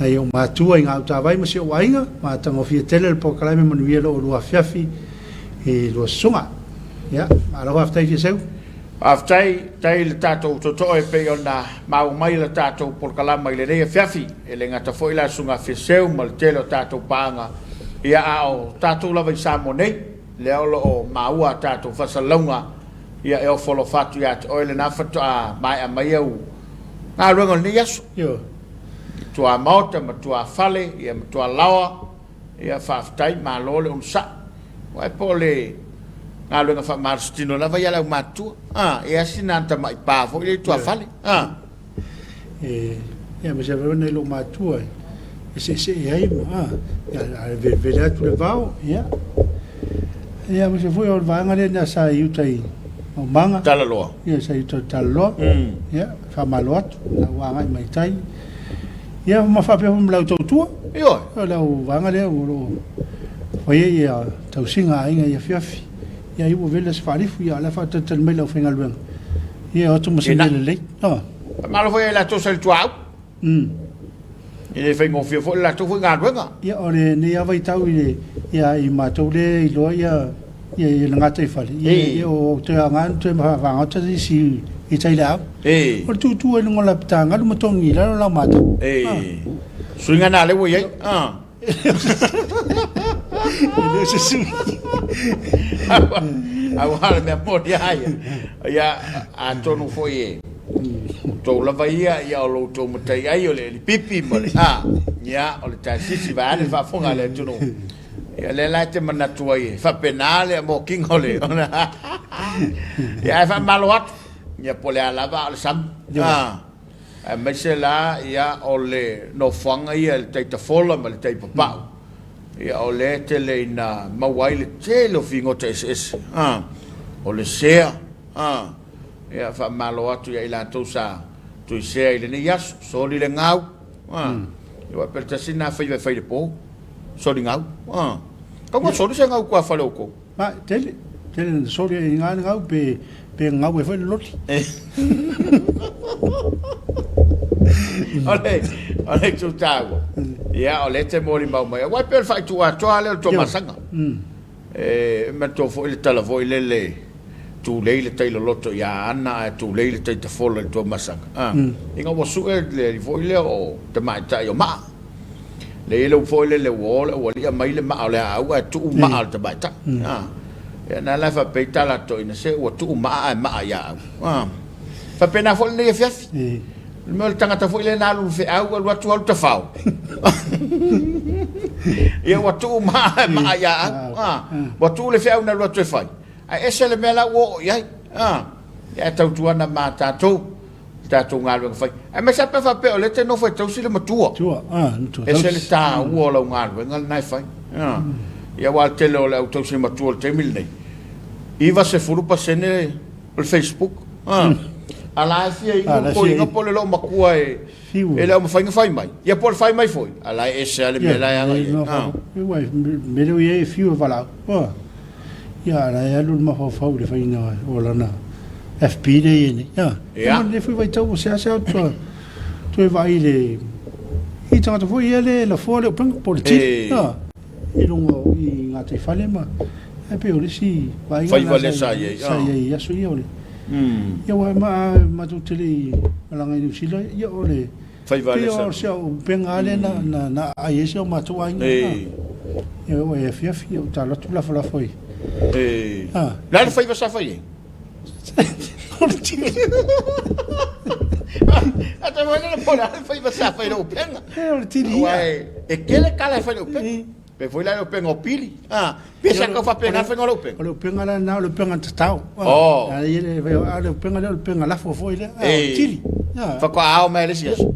nai ou matua i Gautavai ma si ou aiga. Matagofie tele le polokalame manuia lo oulua afiafi i lua susuga. Ia, malo faafetai Fiaseu. Faafetai, tai le tatou tootoo e pei ona maua mai le tatou polokalama i lenei afiafi. E le gata foi la susuga Fiaseu ma le tele o tatou paaga, ia a o tatou lava i Samoa nei, lea o lo o maua a tatou faasalalauga, ia e ofo alofa atu ia te oe lena faatoa maea mai au galuega o lenei aso. Ioe. I tuamaota ma tuafale, ia ma tualaoa, Ia faafetai, malo le onosai. Aua po o le galuega faamalositino lava ia a le aumatutua. A, e asi na tamai pa foi lea i tuafale. A. E, ia ma se foi nei lou matua e seesee ai ma, a, ia, a velevele atu le vao, ia. Ia ma se foi o le vaega lea na sa i uta i Maumaga. Talaloa. Ia sa i uta i Talaloa. Ia, faamalo atu, na ua agai mai tai. Ia ma faapea foi ma lau tautua. Ioe. O lau vaega lea o lo o faia ia tausiga a aiga i afiafi. Ia ai ua vela se faalifu, ia o la e faatalitali mai le aufaigaluega. Ia e o atu ma se mea lelei. Ah. Faamalo foi ia i latou sa i le tuaau. E le faigofie foi le latou foi galuega. Ia o lenei lava vaitau i le ia i matou lea e iloa ia ia ia le gataifale, ia e le o toe aoga ona toe fagota nisi i tai laau. O le tutu ai luga o la pitagalu ma togi i lalo lau matau. Suiga na lea ua i ai. E le o se sui. Aua le mea moni lava ia. Ia, atonu foi e outou lava ia, ia o lo outou mataiai o le elipipi ma le a, ia, o le taesisi vaeane le faafofoga a le atunuu. Ia lea la e te manatu ai e faapena le mokiga o le ia ae faamalo atu. Ia po o le a lava a o le sami. Ah, aemaise la ia o le nofoaga ia i le tai tafola ma le tai papau. Ia o lea e tele ina maua ai le tele o figota eseese. Ah, o le sea. Ah, ia faamalo atu ia i latou sa tuisea i lenei aso. Soli le gau. Ah, ia pe tasi na faiva e fai le po. Soli gau. Ah. Kau ka soli se gau kua fale o kou. Ma, tele, tele na soli ai ngā ngau pe, pe ngau e foi le loli. O le, o le itu tāua. Ia, o le te molimau mai. Aua e pei o le faaitu atoa lea o le Tuamasaga. E manatua foi le tala foi lele, tulei le tai loloto ia Ana ae tulei le tai tafola i le Tuamasaga. A, ina ua sue le alii foi lea o tamaitai o Maa. Le i ai le upu foi lele ua o le aualii aumai le maa o le aau ae tuu maa o le tamaitai. A, ia na la e faapea i tala a toeaina, se ua tuu maa ae maa ia au. A, faapena foi lenei afiafi. O le mea o le tagata foi lea na alu i le feau alu atu alu tafao. Ia ua tuu maa ae maa ia au. A, ua tuu le feau na alu atu e fai, ae ese le mea la ua oo i ai. A, ia ae tautuana ma tatou le tatou galuega fai. Aemaise lava pe a faapea o lea e te nofo e tausi le matua. Matua, ah, matua Ese le taua o lau galuega lena e fai. Ah. Ia aua o le tele o le au tausi matua o le taimi lenei, 90% o le Facebook. Ah. A la e fia inu le toeaina po o le loomatua e e le au mafai ona fai mai. Ia po o le fai mai foi, a la e ese lava le mea la e agai i ai. Ah. Ua e mea lea ua i ai e fiu e valaau. Ua. Ia, la e alu le mafaufau i le faiga o lana FB lea e i ai nei. Ia. Ia. Ma lenei foi vaitau ua seasea atu toe vaai i le i tagata foi ia lea e lafoa le upega po o le tili. Ia. I luga o i gataifale ma e pei o le isi vaaiga Faiva lea sa i ai. Sa i ai i aso ia o le. Ia aua ma matou te le i malaga i Niu Sila ia o le Faiva lea sa. Pei o upega lava lea na na aai ai si o matou aiga. Ia ua e afiafi ia ua ta alu atu lafolafo i. O le a le faiva sa fai ai? O le tili. A te foi lea po o le a le faiva sa fai i le upega. O le tili ia. Aua e tele tala e fai i le upega. Pe foi la le upega o pili. Ah, pe sa kau faapena faiga o le upega. O le upega la lena o le upega tatao. Oh. A ia le a le upega lea o le upega lafo foi lea. Ah, o le tili. Ah. Faatoa ao mai le isi aso.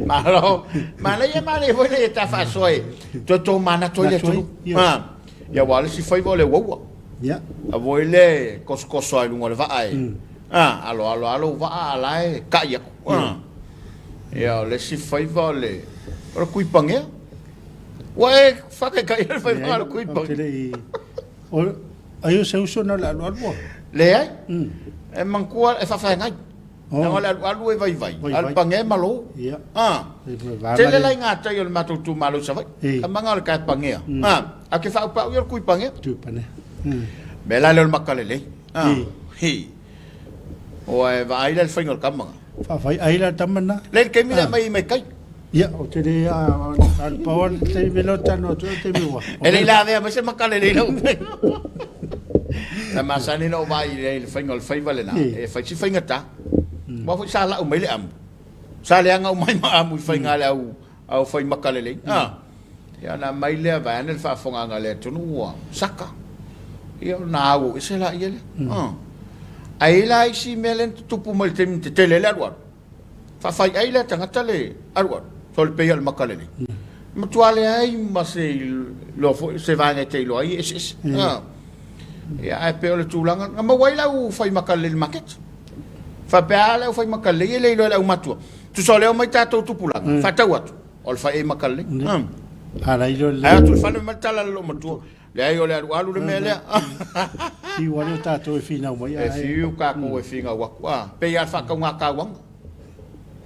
Malo. Manaia manaia foi le ta faasoa e toe tomanatu ai le atunuu. Ah. Ia aua o le isi faiva o le uaua. Ia. A voi le kosokoso ai luga o le vaa e. Ah, alo alo alo vaa a la e kai aku. Ah. Ia, o le isi faiva o le, o le kuipagea. Ua e faataitaia le faiva o le kuipagea? Ou te le i, o, ai o se uso na o le alualu ua? Leai. E manatua e faafeagai. Leaga o le alualu e vaivai, a o le pagea e malo. A. Tele la i gatai o le matou itumalo i Savaii. Tamaga o le tae pagea. A. Ae ou te faaupau ia o le tui pagea. Tui pagea. Mea la lea o le maka lelei. A. Hi. Ua e vaai la i le faiga o le tama na. Faafai ai la le tama na. Lea i le taimi lea aumai mai tai. Ia, ou te le alu pau le taimi lea o talanoa atu ai le taimi ua. E le i lavea mai se maka lelei lau upega. Sa masani ona ou vaai i le faiga o le faiva lena, e fai si faigata. Aua foi sa lau mai le amu. Sa leaga uma ai ma amu i faiga a le au au fai maka lelei. A. Ia ona aumai lea vaeane le faafofogaaga a le atunuu ua saka. Ia ona au ese laia lea. A. Ae i ai la isi mea lea na tutupu mai i le taimi na tetele ai le alualu. Faafaiai lea tagata le alualu, sole pei o le maka lelei. Matua leai ma se iloa foi, se vaega e te iloa ai e eseese. A. Ia, ae pei o le tulaga, na maua ai le au fai maka lelei i le maketi. Faapea lava le au fai maka lelei e le iloa e le aumatua. Tusa o lea omai tatou tupulaga, faatau atu, o le fai ai maka lelei. Ae o atu i le fale ma le tala a le loomatua, Leai o le alualu le mea lea. Fiu lava tatou e finau mai. E fiu tatou e finau atu. A, pei lava le faatauga tauaga.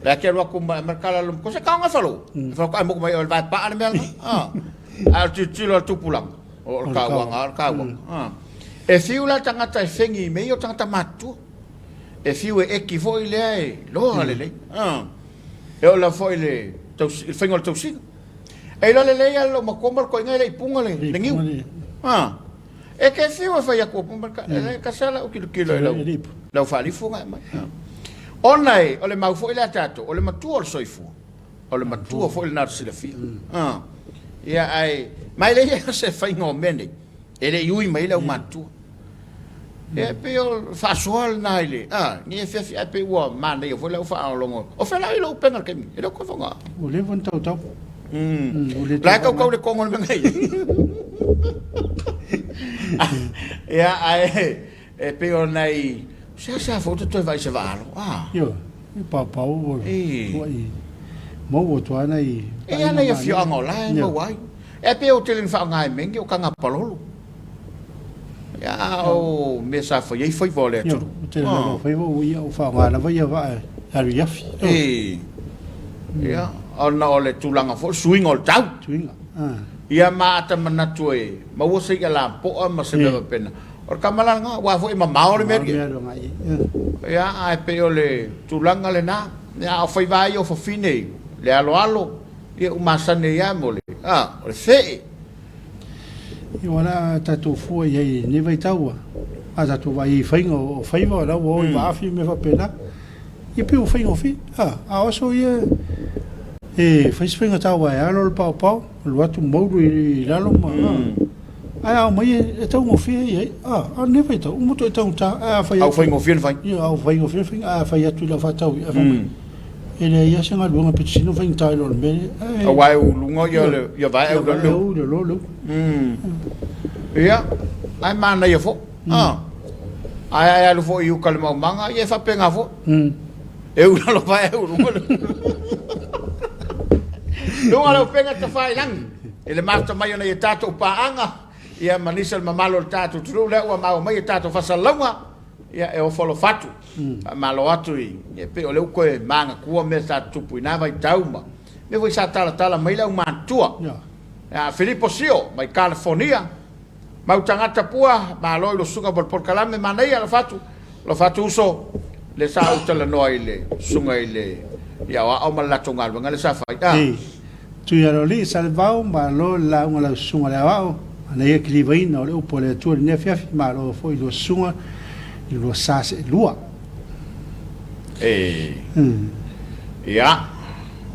Lea te alu atu ma le tala ko se taoga falo. E falo ai moku mai o le vae paa le mea lena. A, a o le tilotilo a le tupulaga, o le tauaga, o le tauaga. A, e fiu la le tagata e fegi i mea ia o tagata matutua. E fiu e eki foi lea e loa lelei. A, e oo lava foi i le faiga o le tausiga. E iloa lelei lava le loomatua ma le toeaina e le i puna le niu. A, e te fiu e fai atu e le tasi lava lau tilotilo i lau faalifu na e aumai. Ona e, o le mau foi lea a tatou, o le matua o le soifua, o le matua foi lena o le silafia. A, ia ae, ma e leai lava se faiga o mea nei, e le i ui mai ai le aumatutua. Ia e pei o le faasoa lena i le, a, ni afiafi ae pei ua manaia foi lau faalogologo. O fea la i lou upega i le taimi nei? E le o toe faaaoga. Ua leva ona tautau. La e tautau le togo o le mea nei. Ia, ae e pei o nai, seasea foi ou te toe vaai i se vaa alo, a. Ioe, e paopao ua tuai maua atu lava nai. E i ai nai afioaga o la e maua ai. E pei ou te le faaaoga e mea nei o taga palolo. Ia, o mea sa fai ai faiva o le atunuu. Ua tele lava o faiva ua ia faaaoga lava ia vaa e alu i afi. E. Ia, ona o le tulaga foi, suiga o le tau. Suiga. Ia ma ata manatu e maua se i'a lapoa ma se mea faapena. O le tama la lena, aua foi e mamao le mea lea. Ia, ae pei o le tulaga lena. Ia, a o faiva lava ia o fafine, le aloalo, ia ua masani ai lava mo le, a, o le fee. Ia ua la tatou fua i ai i lenei vaitau a tatou vaai i faiga o faiva o la ua o i vaafi ma mea faapena. Ia pei ua faigofie. A, a o aso ia e fai se faigata aua e alo le paopao, alu atu moulu i lalo ma a. Ae a omai e taugofie i ai. A, a o lenei vaitau, uma toe taugata. Ae a fai atu. A ua faigofie ona fai. Ia, a ua faigofie ona fai. Ae a fai atu i lau faatau ia, fai mai, E leai lava se galuega pito sili ona faigata i lo le mea lea. Ae. Aua e uluga ia le ia vae au le u le lo le u. Ia, ae manaia foi. Ah. Ae ae alu foi i uka le maumaga, ia e faapena foi. E u lalo vae au luga le. Luga le upega tafailagi i le mafuta mai o nai a tatou paaga, ia ma nisi o le mamalu o le tatou atunuu lea ua maua mai a tatou faasalalauga. Ia, e ofo alofa atu, faamalo atu i, e pei o lea ua toe manatua mea sa tutupu i na vaitau ma mea foi sa talatala mai le aumatutua. Ia, Filipo Sio mai Kalifonia, mau tagata pua, malo i lo susuga mo le polokalame, manaia, alofa atu, alofa atu uso, lea sa ou talanoa i le susuga i le i aoao ma le latou galuega lea sa fai. Ah. Tuialolii Salevao, malo le lauga lau susuga le aoao, manaia kilivaina o le upu a le Atua i lenei afiafi, malo foi i lua susuga i lua sa seelua. E. Ia,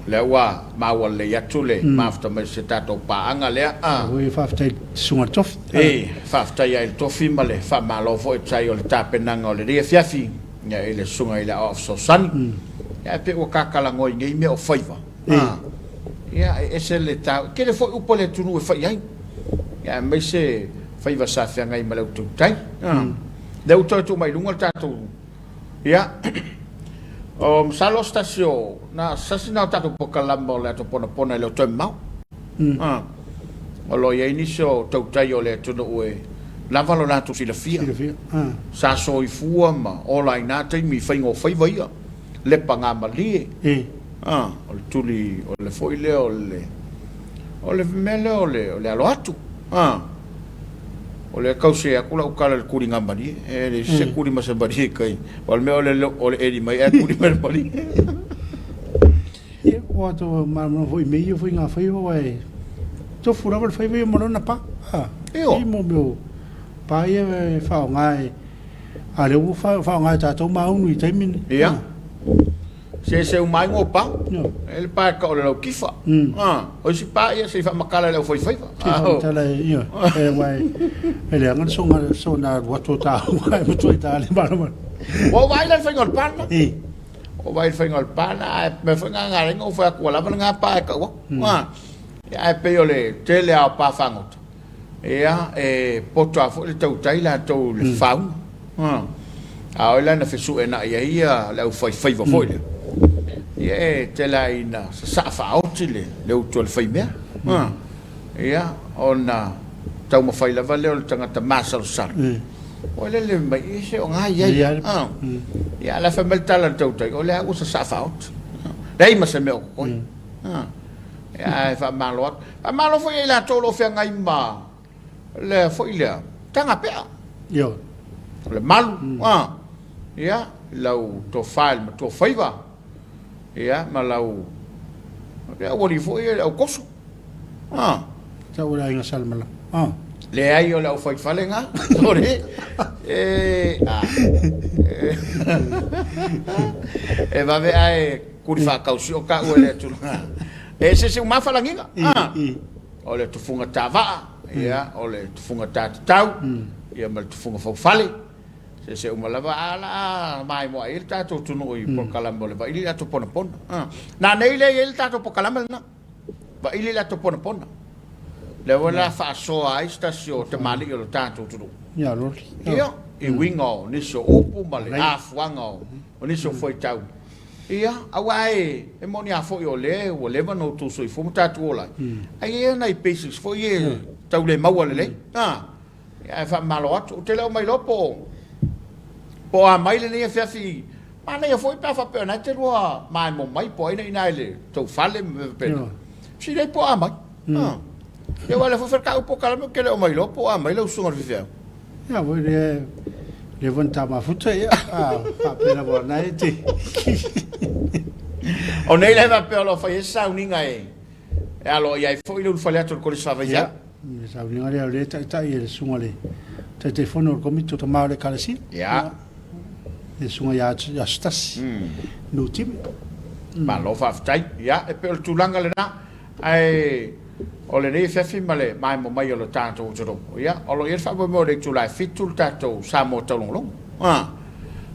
lea ua maua lelei atu le mafuta mai o se tatou paaga lea. A. Oi, faafetai i le susuga i le Tofi. E, faafetai lava i le Tofi ma le faamalo foi e tusa ai o le tapenaga o lenei afiafi i le susuga i le aoao fesoasoani. Ia, ae pei ua tatalanoa i nei mea o faiva. A, ia, e ese le tau. E tele foi upu a le atunuu e fai ai, ia, aemaise faiva sa feagai ma le au tautai. A, lea ua toe tuu mai i luga le tatou, ia, o, masalo o se tasi o, na, se tasi na o tatou polokalama o le ato ponapona e le o toe mamao. A, o lo o i ai nisi o tautai o le atunuu e lava lo latou silafia. Silafia. A. Sa soifua ma ola i na taimi i faiga o faiva ia. lepagamalie, o le tuli, o le foi lea o le, o le mea lea o le, o le alo atu, O lea e tau se atu lau tala i le tuligamalie, e leai se tuli ma se malie i tai, aua o le mea o le eli mai ae tuli mai le malie. Ia, ua outou malamalama foi i mea ia o faiga faiva, aua e tofu lava le faiva ia ma lona pa. Ioe. I mo mea o pa ia e faaaoga e, a o lea ua faaaoga e tatou maunu i taimi nei. Ia. Se se uma ai ngo pa. E le pa e ka o le lau kifa. O isi pa ia se i faamatala i le aufaifaiva. Se i faamatala i, ioe. E aua e leaga le soga sona alu atu o taua e matua i ta le malamalama. Ua ou vaai la i le faiga o le pa lena. Ua ou vaai i le faiga o le pa lena, ae mea foi na ala ai ona ou fai atu ua lava lena pa e tau atu. Ae pei o le tele lava o pa fagota, Ia, e poto lava foi le tautai latou i le fauna. A o ai la na fesuena'i ai ia le aufaifaiva foi lea? Ia, e tele lava ina sasaa faaoti le utu a le faimea. Ia, ona taumafai lava lea o le tagata masalosalo, ua lele mai, ia se o na i ai. Ia, a o le a fai mai le tala a le tautai, o lea lava ua sasaa faaoti. Leai ma se mea o totoe. Ae faamalo atu. Faamalo foi ia i latou o lo o feagai ma le foi lea taga pea. Ioe. O le malu, ia, i lau tofa i le matua faiva, ia, ma lau, le aualii foi ia, le aukoso. Tau o le aiga Salemala. Leai, o le aufaifale na. Sorry. E, a. E vave ae kuli faatausi o taua i lea tulaga. E se se uma falagiga. O le tufuga tavaa, ia, o le tufuga tatatau, ia ma le tufuga faufale. Se se uma lava a la a maimoa ai le tatou atunuu i polokalame o le vaili le ato ponapona. Na nei lea i ai le tatou polokalame lena. Vaili le ato ponapona. Lea ua la faasoa ai se tasi o tamalii o le tatou atunuu. Ia loli. Ia, i uiga o nisi o upu ma le afuaga o nisi o fuaitau. Ia, aua e, e moni lava foi o lea ua leva ona outou soifua ma tatou ola ai, ae i ai lava nai basics foi ia e tau le maua lelei. A, ia, ae faamalo atu. Ou te le o mailoa po o, po o a mai lenei afiafi, manaia foi pe a faapea o lena e te lua maemo mai po o ai na i ina i le tou fale ma mea faapena. Silei po o a mai. A, ia aua o lea foi faatoa ou polokalame ou te le o mailoa po o a mai lau susuga i le faifeau. Ia foi lea lea foi na tamafuta ia a faapea lava o na e te. O nei la e faapea o lo o fai ai se sauniga e e alo i ai foi le ulufale atu o le Kolisi Faavaifeau. Ia, le sauniga lea o lea e taitai e le susuga i le Taitaifono o le Komiti o Tama o le Ekalesia. Ia. Le susuga ia Asotasi Nutime. Malo faafetai. Ia, e pei o le tulaga lena. Ae o lenei afiafi ma le maemo mai o le tatou atunuu, ia, o lo o i ai le faamoemoe o le itula e 7 le tatou Samoa taulogologo. A,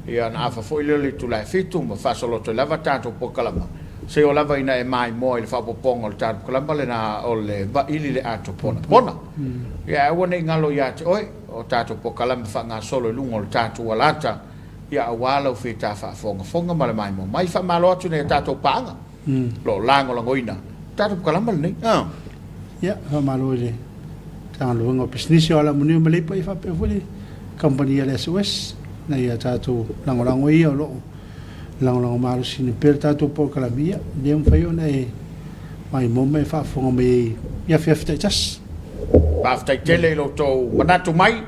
ia, ona afa foi lea o le itula e 7 ma faasolo atu ai lava tatou polokalama, seia oo lava ina e maimoa i le faaopoopoga o le tatou polokalama lena o le Vaili le Ato Ponapona. Ia, ae aua ne i galo ia te oe o tatou polokalame faagasolo i luga o le tatou alata, ia, aua lau fita faafogafoga ma le maimoa mai. Faamalo atu i nai a tatou paaga. Lo o lagolagoina tatou polokalame lenei. Ia, faamalo i le Matagaluega o Pisinisi o Alamanuia ma Leipa, ia faapea foi le kamupani a le SOS ina ia tatou lagolago ia o lo o lagolago malosiina pea le tatou polokalame, ia lea mafai ona e maimoa ma e faafofoga mai ai i afiafi taitasi. Faafetai tele i lo outou manatu mai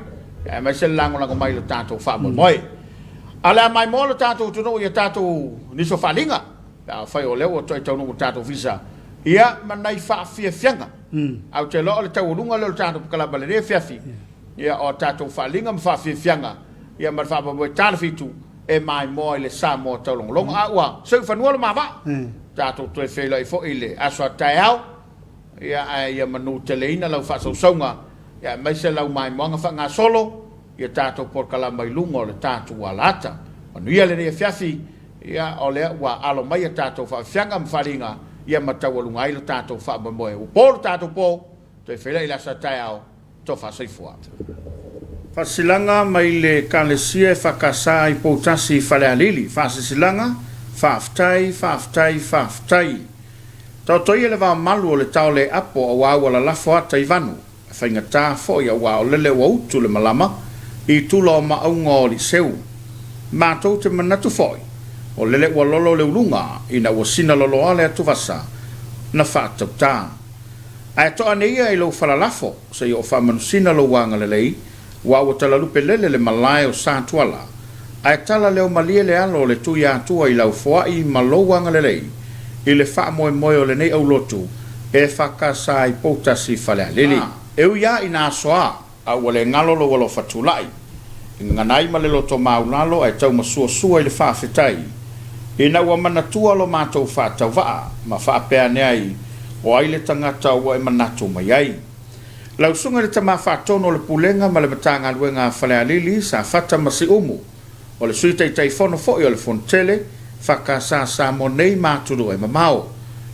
aemaise le lagolago mai i lo tatou faamoemoe. A o le a maimoa lo tatou atunuu i a tatou nisi o faaaliga. Pe afai o lea ua toe taunuu le tatou visa, ia, ma nai faafiafiaga. Ae ou te iloa o le taualuga lea o le tatou polokalame i lenei afiafi, ia, o a tatou faaaliga ma faafiafiaga, ia, ma le faamoemoe tala fitu e maimoa i le Samoa taulogologo. A ua seu i fanua le ma vaa, tatou toe feiloai foi i le aso a taeao, ia, ae ia manuteleina lau faasausauga, ia, aemaise lau maimoaga faagasolo i a tatou polokalame i luga o le tatou alaata. Manuia lenei afiafi. Ia, o lea ua alo mai a tatou faafiafiaga ma faaaliga, ia ma taualuga ai lo tatou faamoemoe. Ua po lo tatou po, toe feiloai i le aso a taeao, tofa soifua. Faasilasilaga mai le Ekalesia EFKS i Poutasi i Falealili. Faasilasilaga, Faafetai, faafetai, faafetai. Taoto ia le vaomalu o le taole apo aua ua lalafo ata i vanu. E faigata foi aua o lele ua utu le malama i tula o maauga o Liseu. Matou te manatu foi, O lele ua lolo le uluga ina ua sina loloa le atuvasa na faatautā. Ae to'a nei ia i lou falalafo seia o faamanusina lou agalelei, aua ua talalupe lele le malae o Satuala, ae tala leo malie le alo o le Tuiatua i lau foai ma lou agalelei i le faamoemoe o lenei aulotu EFKS i Poutasi Falealili. E ui lava ina asoa, a ua le galo lou alofa tulai, e gagana ai ma le loto maulalo ae tau masuasua i le faafetai, ina ua manatua lo matou faatauvaa ma faapea ane ai, O ai le tagata ua e manatu mai ai? Lau Susuga i le Tama Faatonu o le Pulega ma le Matagaluega a Falealili, Safata ma Siumu, o le Sui Taitaifono foi o le Fonotele, FKS Samoa nei ma atunuu e mamao.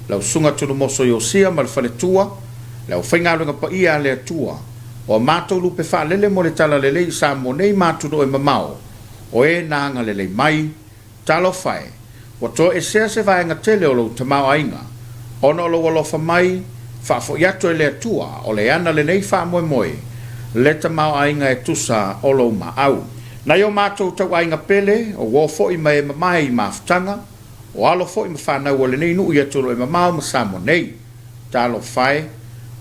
Lau Susuga Tunumoso Iosia ma le faletua, le aufaigaluega paia a le Atua, o a matou lupe faalele mo le Talalelei i Samoa nei ma atunuu e mamao, o e na agalelei mai, Talofa e, ua toesea se vaega tele o lou tamaoaiga, ona o lou alofa mai, faafoi atu e le Atua o le ana lenei faamoemoe, le tamaoaiga e tusa o lou maau. Nai o matou tauaiga pele, o uo foi ma e mamae i mafutaga, o alo foi ma fanau o lenei nuu i atunuu e mamao ma Samoa nei. Talofa e,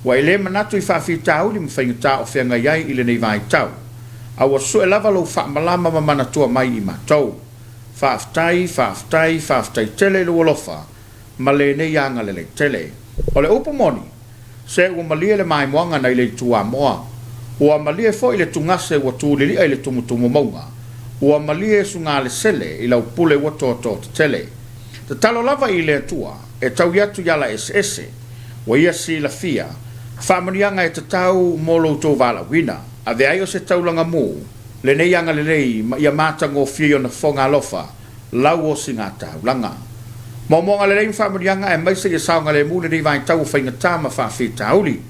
ua e le manatu i faafitauli ma faigata o feagai ai i lenei vaitau, a ua sue lava lou faamalama ma manatua mai i matou. Faafetai, faafetai, faafetai tele i lou alofa ma lenei agalelei tele. O le upu moni, se ua malie le maimoaga nai le itu Amoa. Ua malie foi le tugase ua tulili'a i le tumutumu mauga. Ua malie sugalesele i lau pule ua toatoa tetele. Tatalo lava i le Atua e taui atu i ala eseese ua ia silafia faamanuiaga e tatau mo lo outou valaauina. Avea ai o se taulaga mu lenei agalelei ma ia matagofie i ona fofoga alofa lau osiga taulaga. Moamoaga lelei ma faamanuiaga aemaise ia saogalemu lenei vaitau o faigata ma faafitauli.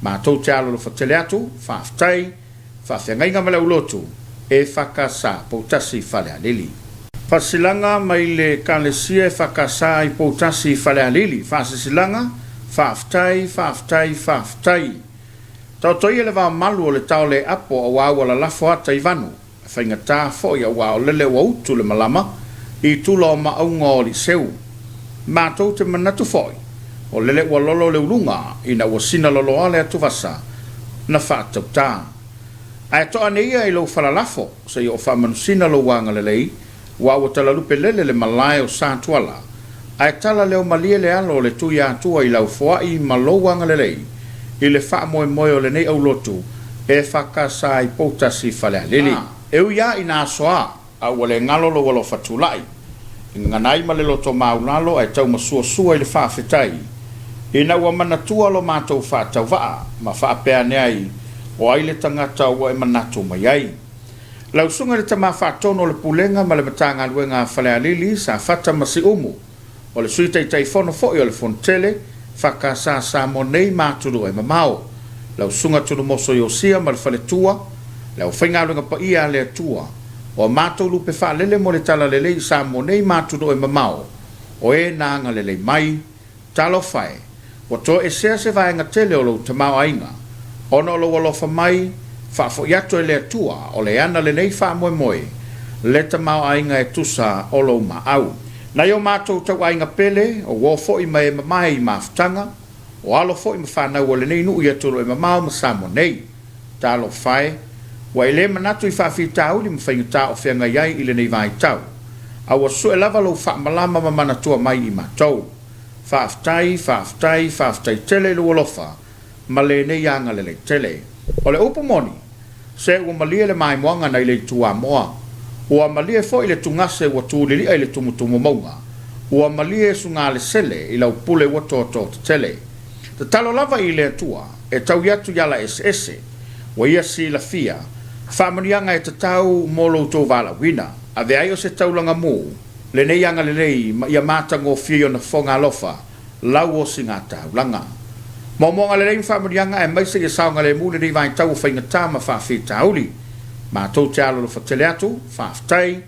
Matou te alolofa tele atu, faafetai, faafeagaiga ma le aulotu, EFKS Poutasi Falealili. Faasilasilaga mai le Ekalesia EFKS i Poutasi Falealili, Faasilasilaga, Faafetai, faafetai, faafetai. Taoto ia le vao malu o le tao le apo aua ua lalafo ata i vanu, e faigata foi aua o lele ua utu le malama i tula o maauga o Aliseu. Matou te manatu foi, o lele ua lolo le uluga ina ua sina loloa le atuvasa na faatautā. Ae to'a nei ia i lou falalafo seia o faamanusina lou agalelei, aua ua talalupe lele le malae o Satuala, ae tala leo malie le alo o le Tuiatua i lau foai ma lou agalelei i le faamoemoe o lenei aulotu EFKS i Poutasi Falealili. E ui lava ina asoa, a ua le galo lou alofa tulai, e gagana ai ma le loto maulalo ae tau masuasua i le faafetai, ina ua manatua lo matou faatauvaa ma faapea ane ai, O ai le tagata ua e manatu mai ai? Lau Susuga i le Tama Faatonu o le Pulega ma le Matagaluega a Falealili, Safata ma Siumu, o le Sui Taitaifono foi o le Fonotele, FKS Samoa nei ma atunuu e mamao, lau Susuga Tunumoso Iosia ma le faletua, le aufaigaluega paia a le Atua, o a matou lupe faalele mo le Talalelei i Samoa nei ma atunuu e mamao, o e na agalelei mai, Talofa e, ua toesea se vaega tele o lou tamaoaiga, ona o lou alofa mai, faafoi atu e le Atua o le ana lenei faamoemoe, le tamaoaiga e tusa o lou maau. Nai o matou tauaiga pele, o uo foi ma e mamae i mafutaga, o alo foi ma fanau o lenei nuu i atunuu e mamao ma Samoa nei. Talofa e, ua e le manatu i faafitauli ma faigata o feagai ai i lenei vaitau, a ua sue lava lou faamalama ma manatua mai i matou. Faafetai, faafetai, faafetai tele i lou alofa ma lenei agalelei tele. O le upu moni, se ua malie le maimoaga nai le itu Amoa. Ua malie foi le tugase ua tulili'a i le tumutumu mauga. Ua malie sugalesele i lau pule ua toatoa tetele. Tatalo lava i le Atua e taui atu i ala eseese ua ia silafia faamanuiaga e tatau mo lo outou valaauina. Avea ai o se taulaga mu lenei agalelei ma ia matagofie i ona fofoga alofa lau osiga taulaga. Moamoaga lelei ma faamanuiaga aemaise ia saogalemu lenei vaitau o faigata ma faafitauli. Matou te alolofa tele atu, faafetai,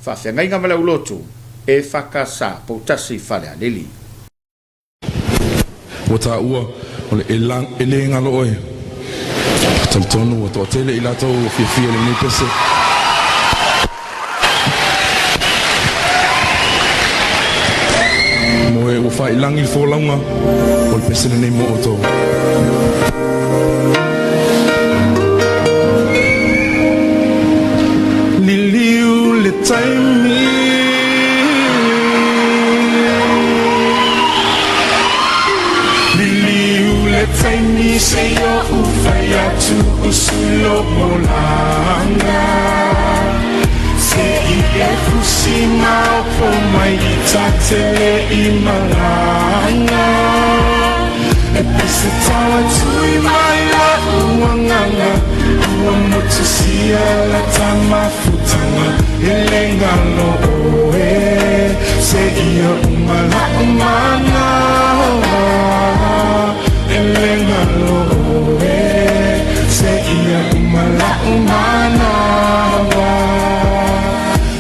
faafeagaiga ma le aulotu, EFKS Poutasi Falealili. Ua taua o le e le galo oe. Talitonu ua toatele i latou ua fiafia i lenei pese. Mo e ua faailagi le folauga o le pese lenei mo outou. Liliu le taimi Liliu le taimi se i ou fai atu usu lou olaga Se i e fusi maopo mai i ta tele i malaga E pese tau atu i mai la'u agaga Ua motusia la ta mafutaga E le galo ʻoe Seia uma la'u manawa E le galo ʻoe Seia uma la'u manawa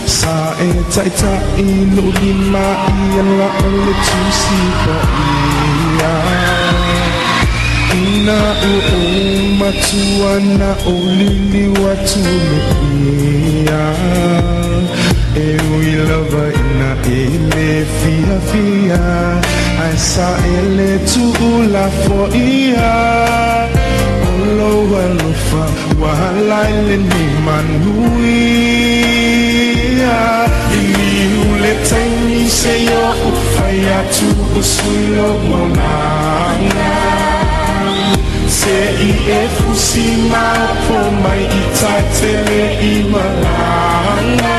Sa e ta'ita'i lo'u lima i ala o le Tusi Paia Ina ua ou matua na ou liliu atu lea E ui lava ina e le fiafia Ae sa e le tuulafoia O lou alofa ua ala i lenei manuia Liliu le taimi se i ou fai atu usu i lou olaga Se i e fusi maopo mai i tai tele i malaga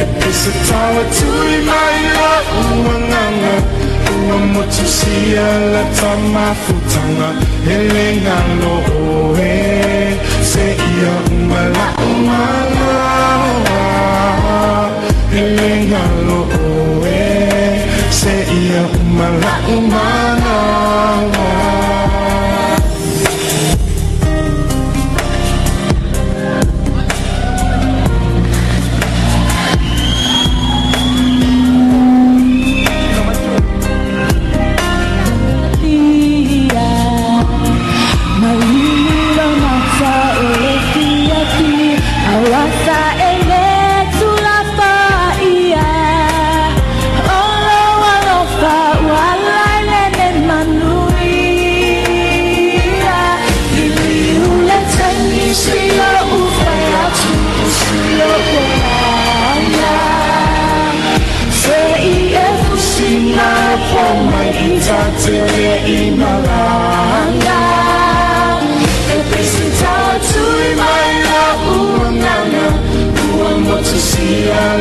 E pese tau atu i mai la'u agaga Ua motusia la ta mafutaga E le galo ʻoe Seia uma la'u manawa E le galo ʻoe Seia uma la'u manawa.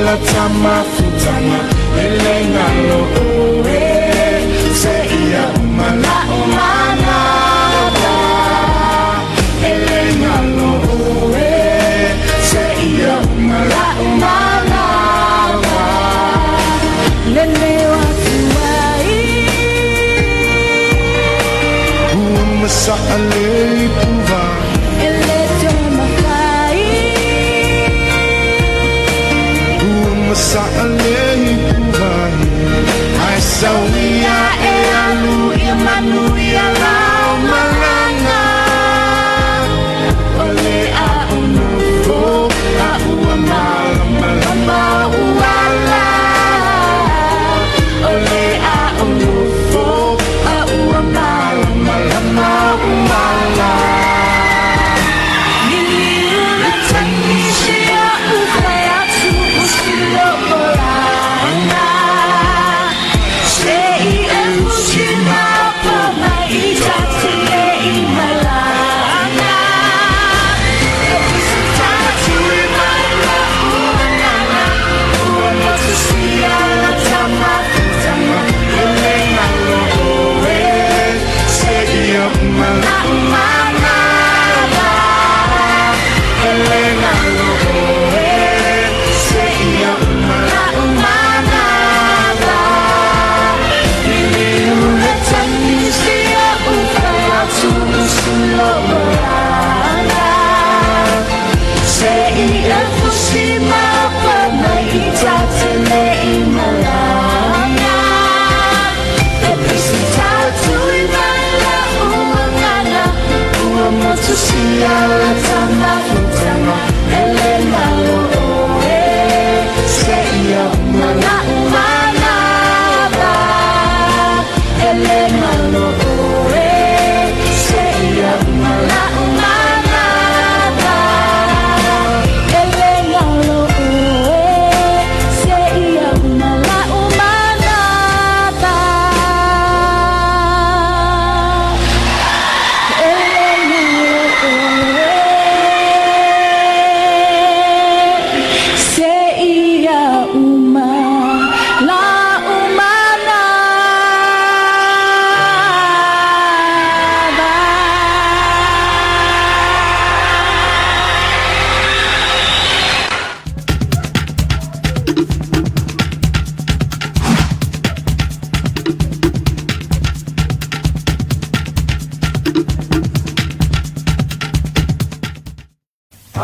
La ta mafutaga E le galo ʻoe Seia uma la'u manawa E le galo ʻoe Seia uma la'u manawa Lele o atu ai. Ua masa'a le ipuva. E le toe mafai. Ua masa'a le